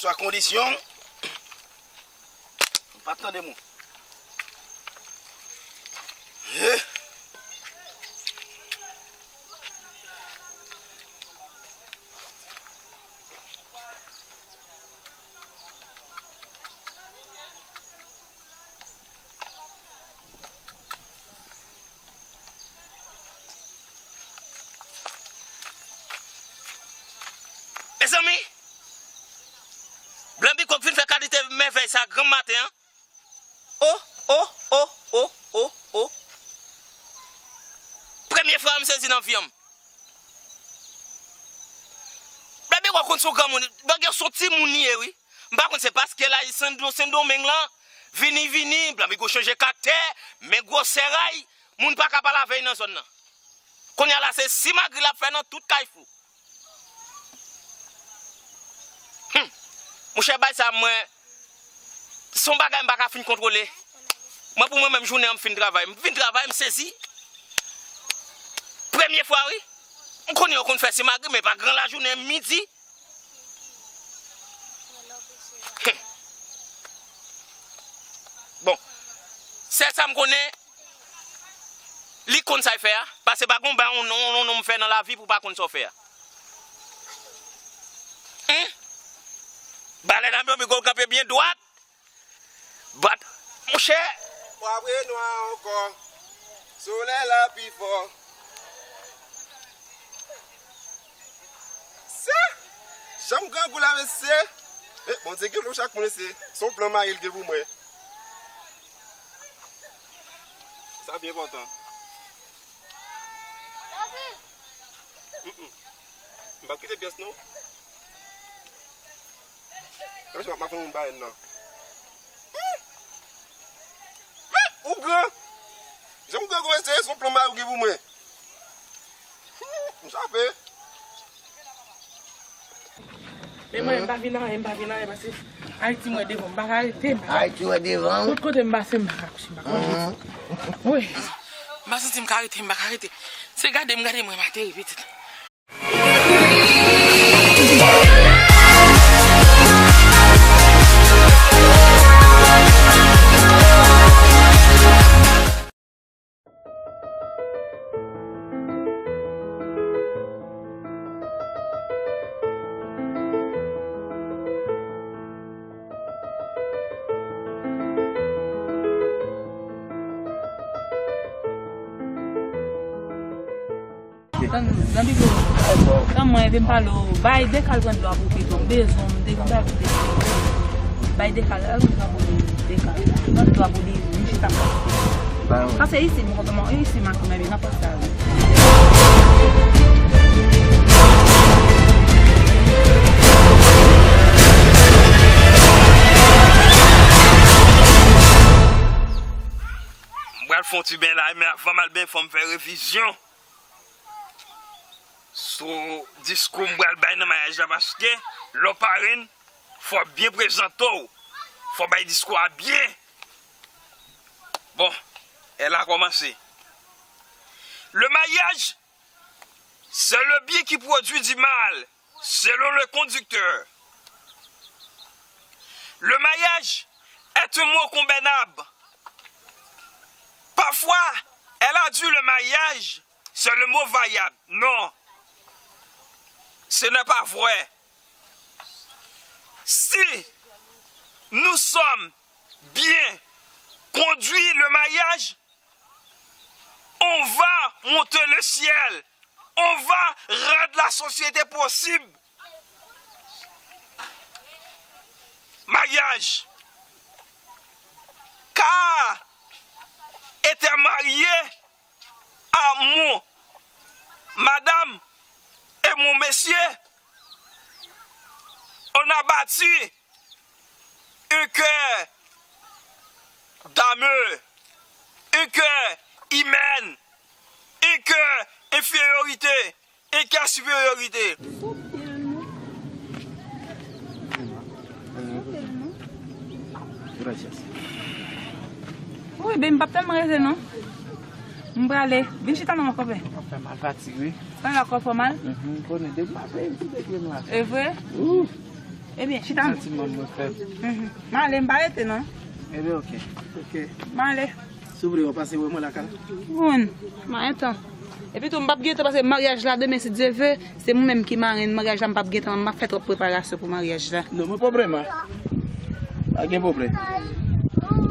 Kèlkeswa kondisyon, ou pa tande mwen. Eh. Mezanmi, Blan Bikòk vin fè kalite mèvèy sa granm maten an. Oh, oh, oh, oh, oh, oh. Premye fwa m sezi nan vi an m. Blan Bikòk konn se yon granmoun, Blan Bikòk se yon timoun li ye wi. M pa konn se paske l al Sen, Sendomeng lan, vini, vini, Blan Bikòk chanje kaktè, men gwosè ray, moun pa ka pale avè l nan zòn nan. Kounye a la, se simagri l ap fè nan tout Kayfou. Hmm. Monchè, bay sa mwen, se yon bagay m pa ka fin kontwole. Mwen, pou mwen menm, jounen an, m fin travay. M fin travay, m sezi. Premye fwa, wi. M konnen yo konn fè simagri, men pa gran lajounen, midi. Bon, sèl sa m konnen, li konn sa l fè a, paske pa gon bagay yon nonm, yon nonm fè nan lavi pou pa konn sa w fè a. Hen? Balèn a Dominigo kanpe byen dwat. Bat, monchè. Fwa vre nwa ankò. Solèy la pi fò. Sa! Janm grangou la, mesye. Eh, Bondye gen pou chak moun, mesye. Se yon plan mari l gen pou mwen. Sa byen kontan. Mm, mm. M p ap kite pyès, non. Kòmsi m ap mache yon balèn nan. Ou gran. Jan m gran konsa, se yon plan mari w gen pou mwen. M chape. Men mwen, m pa vin anyen, m pa vin anyen, paske Ayiti mwen devan, m pa ka rete, m pa ka. Ayiti wè devan w. Tout kote m pase, m pa ka kouche, m pa ka kouche. Wi. M pa santi m ka rete, m pa ka rete. Se gade m gade mwen, m ateri pitit. Tann, nan Bib yo. Tann mwen, epi m pale w. Bay Dekal pran dlo a pou Piton. M bezwen w, m te gen bagay pou te. Bay Dekal, al pran pou li, Dekal. Pran dlo a pou li, m chita m pase. Pase isi, m kontan, isi, m a konn, epi nan pòs la, wi. M pral fè yon ti beny la, men avan m al beny, fò m fè revizyon sou diskou m pral bay nan maryaj la, paske lè w parenn, fò w byen prezante w, fò w bay diskou a byen. Bon, elle a commencé. Le mariage, c'est le bien qui produit du mal, selon le conducteur. Le mariage est un mot convenable. Parfois, elle a dit le mariage, c'est le mot variable. Non, ce n'est pas vrai. Si nous sommes bien conduit le mariage, on va monter le ciel, on va rendre la société possible. Mariage. Car était marié à mon madame et mon monsieur, on a bâti un cœur d'amour, un cœur humain, un cœur infériorité, un cœur supériorité. Wi, ben, m p ap tèlman rete, non. M prale. Vin chita nan kò pè. Kò fè mal, fatig, wi. Sa la kò fè mal? Mhm, m konnen. Depi maten, m tou de pye m la. E vre? Ou. Ebyen, chita non. Santi manm mwen fèb. Mhm. M ale, m pa rete non. Ebyen, oke. Oke. M ale. Si w vle, w pase wè mwen lakay la. Bon, m a gentan. Epi tou, m p ap gentan pase maryaj la demen, si Dye vle. Se mwen menm ki marenn maryaj la, m p ap gentan, m ap fè twòp preparasyon pou maryaj la. Non, men pwoblèm la. Pa gen pwoblèm.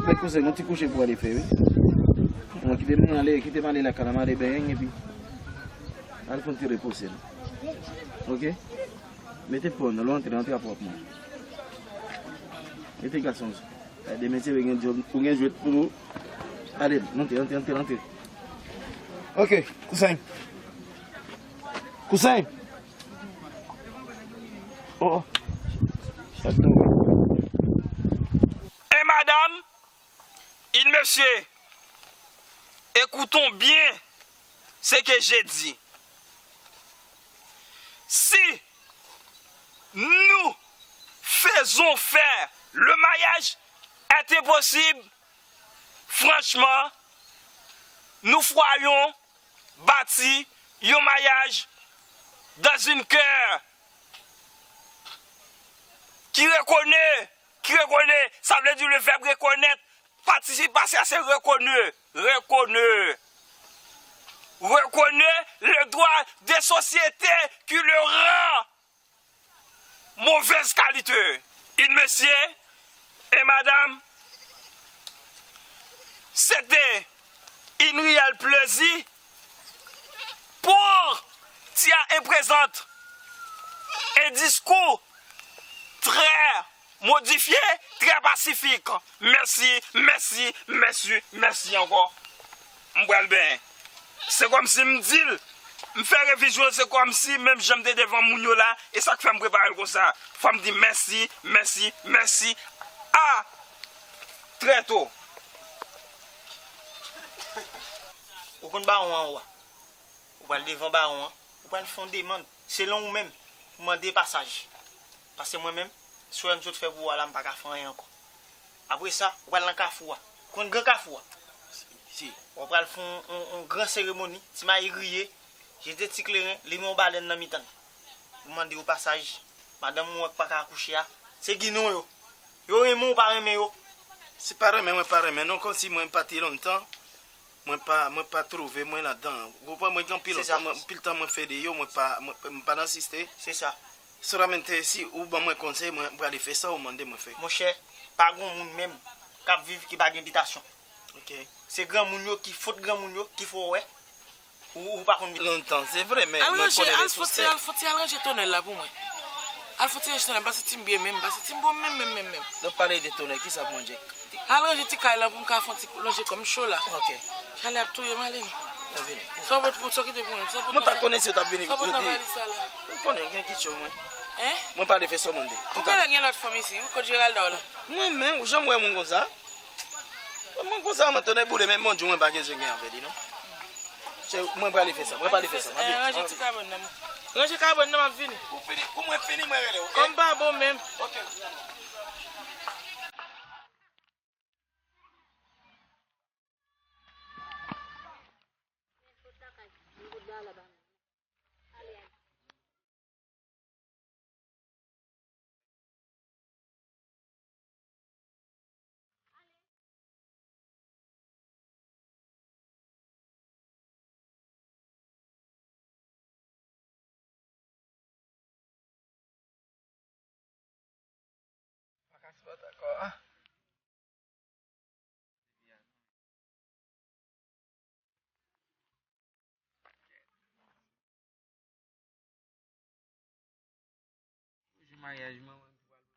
Fè kouzen, yon ti kouche pou ale fè, wi. Mwen kite m ale, kite m ale lakay la, m ale benyen, epi al fè yon ti repoze m. Oke? Mete pon nan, lè w antre, antre a pwòp mwen. Mete gason sou. Demen se gen djòb, ou gen jwèt pou ou. Ale, antre, antre, antre, antre. Oke, kouzen. Kouzen. Oh, oh. Chak nou. E madanm, il mesye, écoutons bien ce que j'ai dit. Si nous faisons faire le mariage est impossible, franchement, nous croyons bâti yon maryaj dans une cœur qui reconnaît, qui reconnaît, ça veut dire le verbe reconnaître, participe passé à c'est reconnu, reconnu, reconnaît le droit des sociétés qui le rend mauvaise qualité. une monsieur et madame, c'était une réelle plaisir pour tia e prezant e diskou trè modifye, trè pasifik. Mèsi, mèsi, mèsi, mèsi ankò. M pral benyen. Se kòmsi m di l, m fè revizyon, se kòmsi menm jan m te devan moun yo la, e sa k fè m prepare l konsa. Fò m di mèsi, mèsi, mèsi. A trè to. Ou konn bawon an, ou a? Ou pral devan bawon an, ou pral fè yon demann, selon ou menm, pou mande pasaj. Paske mwen menm, sou lè m sot fè pou ou a la, m pa ka fè anyen ankò. Apre sa, ou pral nan kafou a. Ou konn gran kafou a? Si. Ou pral fè yon, yon, yon gran seremoni, ti mayi griye, jete ti kleren, limen yon balèn nan mitan l. Ou mande yo pasaj, madanm ou an k pa ka akouche a, se Ginon yo. Yo renmen w ou pa renmen yo. Se pa renmen, mwen pa renmen non, kòmsi mwen pati lontan, mwen pa, mwen pa twouve mwen ladan. Ou konprann, mwen gen anpil, anpil tan mwen fè deyò, mwen pa, mwen, mwen pa nan siste. Se sa. Solamente si ou ban mwen konsèy, mwen prale fè sa ou mande mwen fè. Monchè, pa gon moun menm k ap viv ki pa gen bitasyon. Ok. Se granmoun yo ki, fot granmoun yo ki fè w wè ou, ou pa konn bitasyon. Lontan, se vre, men mwen konnen resous tè. Al fon ti, al fon ti, al ranje tonèl la pou mwen. Al fon ti ranje tonèl, m pa santi m byen menm, m pa santi m bon menm, menm, menm, menm. Nou pale de tonèl, kisa pou mwen, Jack? Al ranje ti kay la pou m ka fè yon ti lonje kò m, m cho la. Ok. Chalè ap touye m, ale. Mwen vini. Sa w pot pou, sa w kite pou mwen? Sa w pot pou mwen? Mwen pa konnen si yo t ap vini. Sa w pot nan valiz sa la? Ou konnen, gen kèt cho mwen. Hein? Mwen pa vle fè sa w mande. Ou genlè gen lòt fanm isi, wi, kot Geralda w la? Mwen menm, ou janm wè moun konsa? Mwen konsa, mwen tonè boule, men Bondye, mwen pa gen zen gen avè li, non. Se, mwen prale fè sa, mwen prale fè sa. Mwen vini. Ranje ti kabòn nan. Ranje kabòn nan, m ap vini. Ou fini, pou mwen fini, mwen rele w, ok? Kòm pa bon menm. Ok. Pa ka sipòte ankò. Jou maryaj mwen, mwen pral prepare.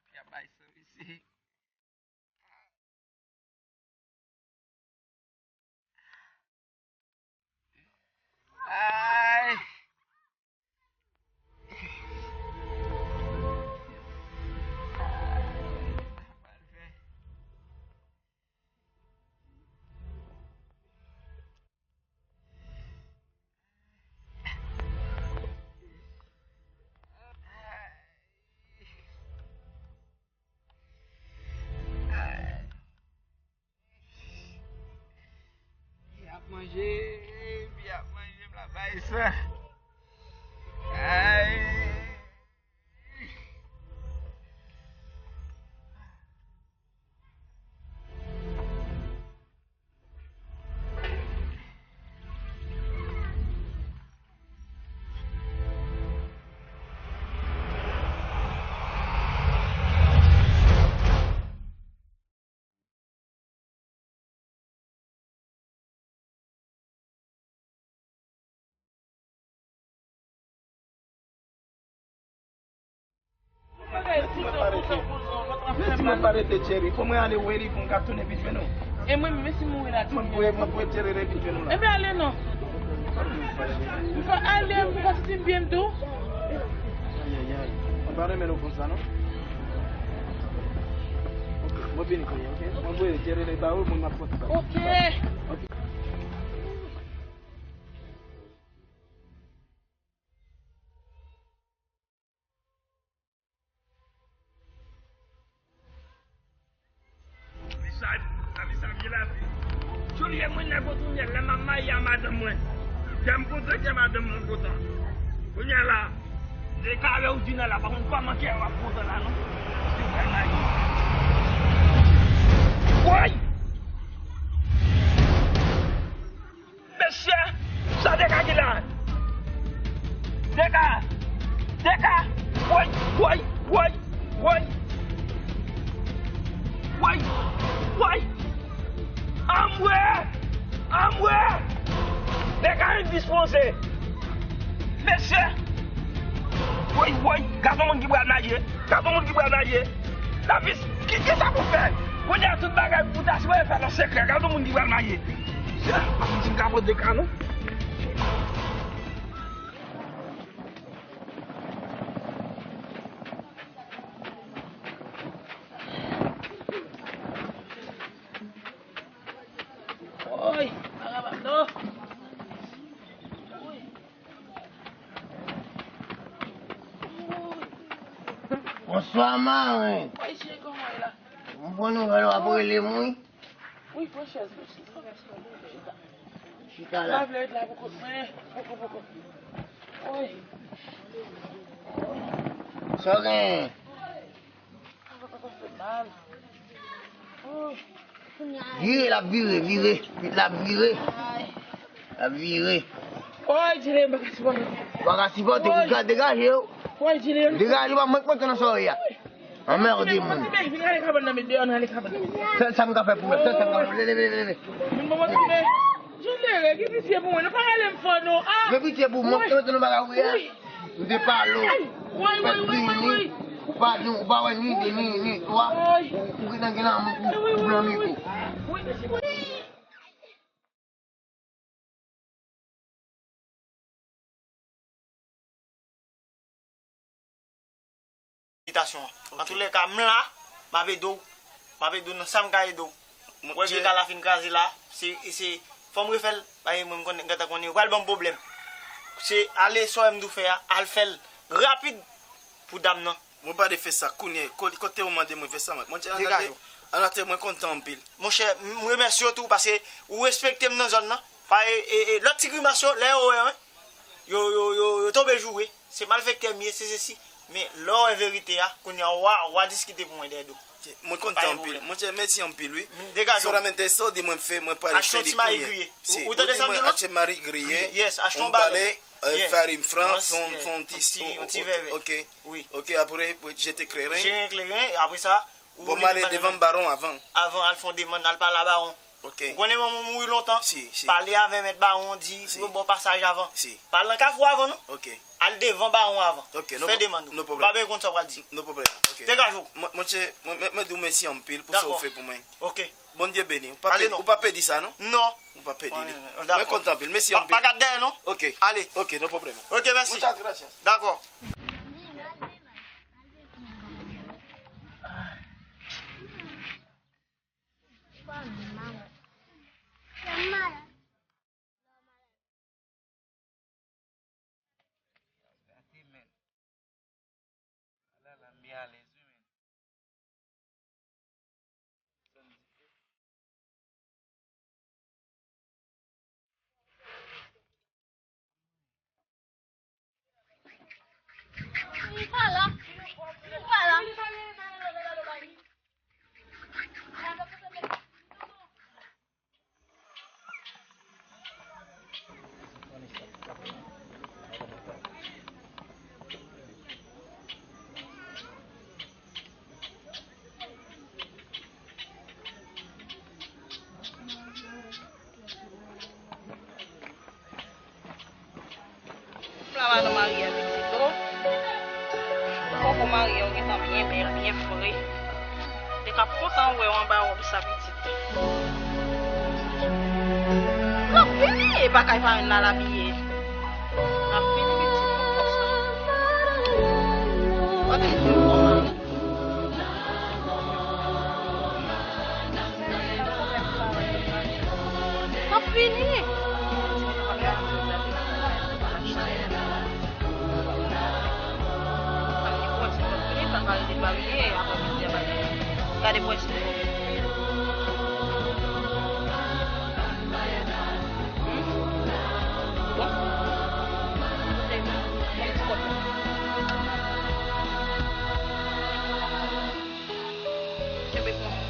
Epi ap bay san mesye. Ay. Byen ap manje, byen ap manje, m la bay sa. Ay. Mèsi mwen pa rete. Mèsi mwen pa rete, cheri. Fò mwen ale wè li pou m ka tounen vin jwenn ou. E mwen menm, mèsi mouri la. Mwen pou, mwen pou cheri vin jwenn ou la. Ebyen, ale non. M ka ale, m ka santi m byen, m tou. Ayayay. Mwen pa renmen nou konsa, non. Ok, mwen vini kounye a, ok? Mwen voye cheri ba ou, mwen m ap pote ba ou. Ok. Ok. Lavi sa, lavi sa vye lavi. Jolie, mwen nèg Otounèl, lè m ap marye a madanm mwen. Kè m kontan, kè madanm mwen kontan. Kounye a la, de kare ou di nan la, pa konn kòman kè w ap kontan la, non. Se vrè la ye. Woy! Mesye, sa Nèg la endispoze. Mesye! Woy, woy, gad yon moun ki pral marye. Gad yon moun ki pral marye. Lapis, ki, ki sa pou fè? Kounye a tout bagay pou ta sipoze fè nan sekrè. Gad yon moun ki pral marye. Mesye, pa konn si m ka pote ka non. Woy, pa kapab non. Bonswa, maren. Woy, cheri, kòman w ye la? M pran nouvèl w ap rele m, wi. Wi, pran chèz, pran chèz, pran chèz. Chita la. M pa vle ret la poko, mwen, poko, poko. Woy. Sa w genyen? Vire, l ap vire, vire. Vit, l ap vire. L ap vire. Woy, Jilè, m pa ka sipòte. Ou pa ka sipòte, ou ka degaje w. Woy, Jilè. Degaje w, pa mwen k mete nan sòrè a. Anmède moun. Vin rale kabann nan, met deyò, n rale kabann nan. Sèl sa m ka fè pou mwen, sèl sa m ka fè. Leve, leve, leve. Vin ban mwen tounen. Jilè, gen pitye pou mwen, nou pa rale m fò non. Ah! Gen pitye pou mwen, mwen te nan bagay ou ye a. M te pale w. Ou pa di, ou pa wè ni de, ni, ni twa. Ou gentan gen lanmou pou, pou blan miko. Bitasyon an. Antoulèka, m la, m ap ede w. M ap ede w nan sa m ka ede w. Wè, pye kal la fin kraze la, se, se, fò m refè l, paske mwen, m konnen, gentan konnen, yo pral ban m pwoblèm. Se ale sa w wè m di w fè a, al fè l rapid pou dam nan. Mwen pa de fè sa kounye, ko-, kote ou mande mwen fè sa, mwen. Mwen, an atè, an atè, mwen kontan anpil. Monchè, m remèsye w tou, paske ou respekte m nan zòn nan. Pa, e, e, e, lòt ti grimas yo, lè yo wè, wi, yo, yo, yo, yo tonbe joure. Se malfektè m ye, se sesi. Men lè w wè verite a, kounye a, w a, w a diskite pou mwen dèyè do. Mwen kontan anpil. Mwen di mèsi anpil, wi. Degaje w. Solamente sa w di mwen fè, mwen pral fè li kounye. Achte yon ti mari griye. Ou tande sa m di w la? Achte mari griye. Yes, achte yon balè. Fè yon ti, yon ti vèvè. Ok. Wi. Ok, apre, jete kleren. Jete kleren, apre sa, ou vini pale. Bon, m ale devan bawon avan. Avan, al fè yon demann, al pale a bawon. Ok. Ou konnen manman w mouri lontan? Si, si. Pale avè mèt bawon, di pou yo ba w pasaj avan. Si. Pa al nan kafou avan, non. Ok. Al devan bawon avan. Ok, fè demann ou. No pwoblèm. Pa bezwen konn sa w pral di. No pwoblèm. Ok. Degaje w. Mwen, mwen, mwen, mwen di w mèsi anpil pou sa w fè pou mwen. Dakò. Ok. Bondye beni w. Ou pa pèdi sa, non? Non. Ou pa pèdi li. Mwen kontan anpil. Mèsi anpil. Pa gad dèyè, non? Ok. Ale. Ok, no pwoblèm. Ok, mèsi. Muchas gracias. Dakò. Gate, men. Ala la, m byen alèz, wi, men. M la madan marye a pitit o. Ou poko marye, ou gentan byen bèl, byen fre. Li t ap kontan wè w anba wòb sa pitit. N ap vini, e pa kay parenn la l abiye. N ap vini pitit, nou konsa. Kote l di w konsa? M ap vini. Gade pwès li. Hmm? Bon. Bon, ti kòb. Kenbe pou mwen.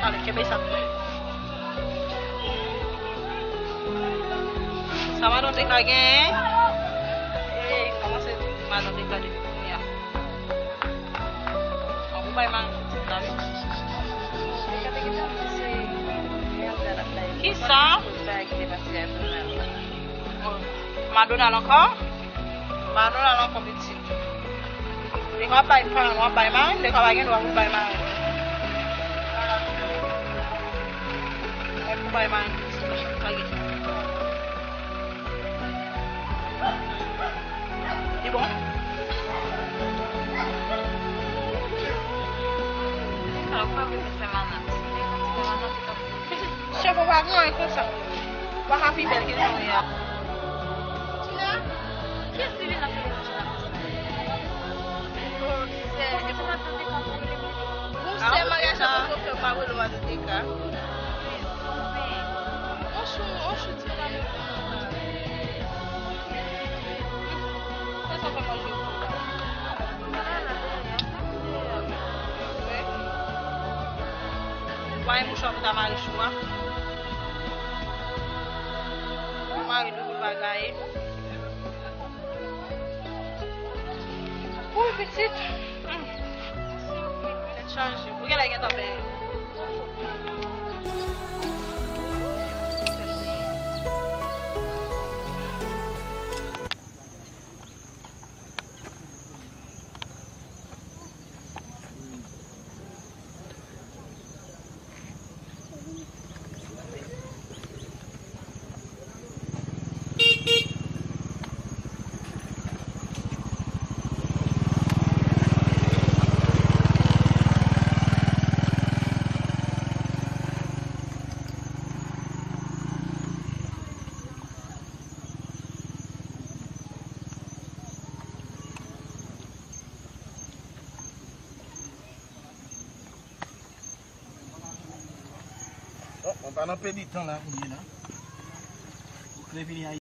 Ale, kenbe sa pou mwen. Sa madan te ka genyen? Ey, kòmanse di madan te ka depi kounye a. An pou bay mari pitit la, wi. Li ka te gentan di se Kisa? Madonal ankò? Madonal ankò, pitit. Lè w ap bay paran, w ap bay marenn, lè w pa gen dwa pou bay marenn. Mwen pou bay marenn pitit. Li bon? Cheve w pa gen anyen konsa. W pa ka pi bèl ke jan w ye a. Tina, kiyès ki vin nan fè Tina konsa? Bon, sè, bon, sè, maryaj la poko fèt, pa rele w Madan Teka. Yon chou, yon chou ti madam yo. Fè sa fè manje pou ou. Voye mouchwa pou ta mare chou a. Mare nou pou l pa gaye. Woy, pitit. Hmm. Tèt chaje. Ou genlè gentan benyen. Bon, mwen pa nan pèdi tan la kounye la. Ou vle vini a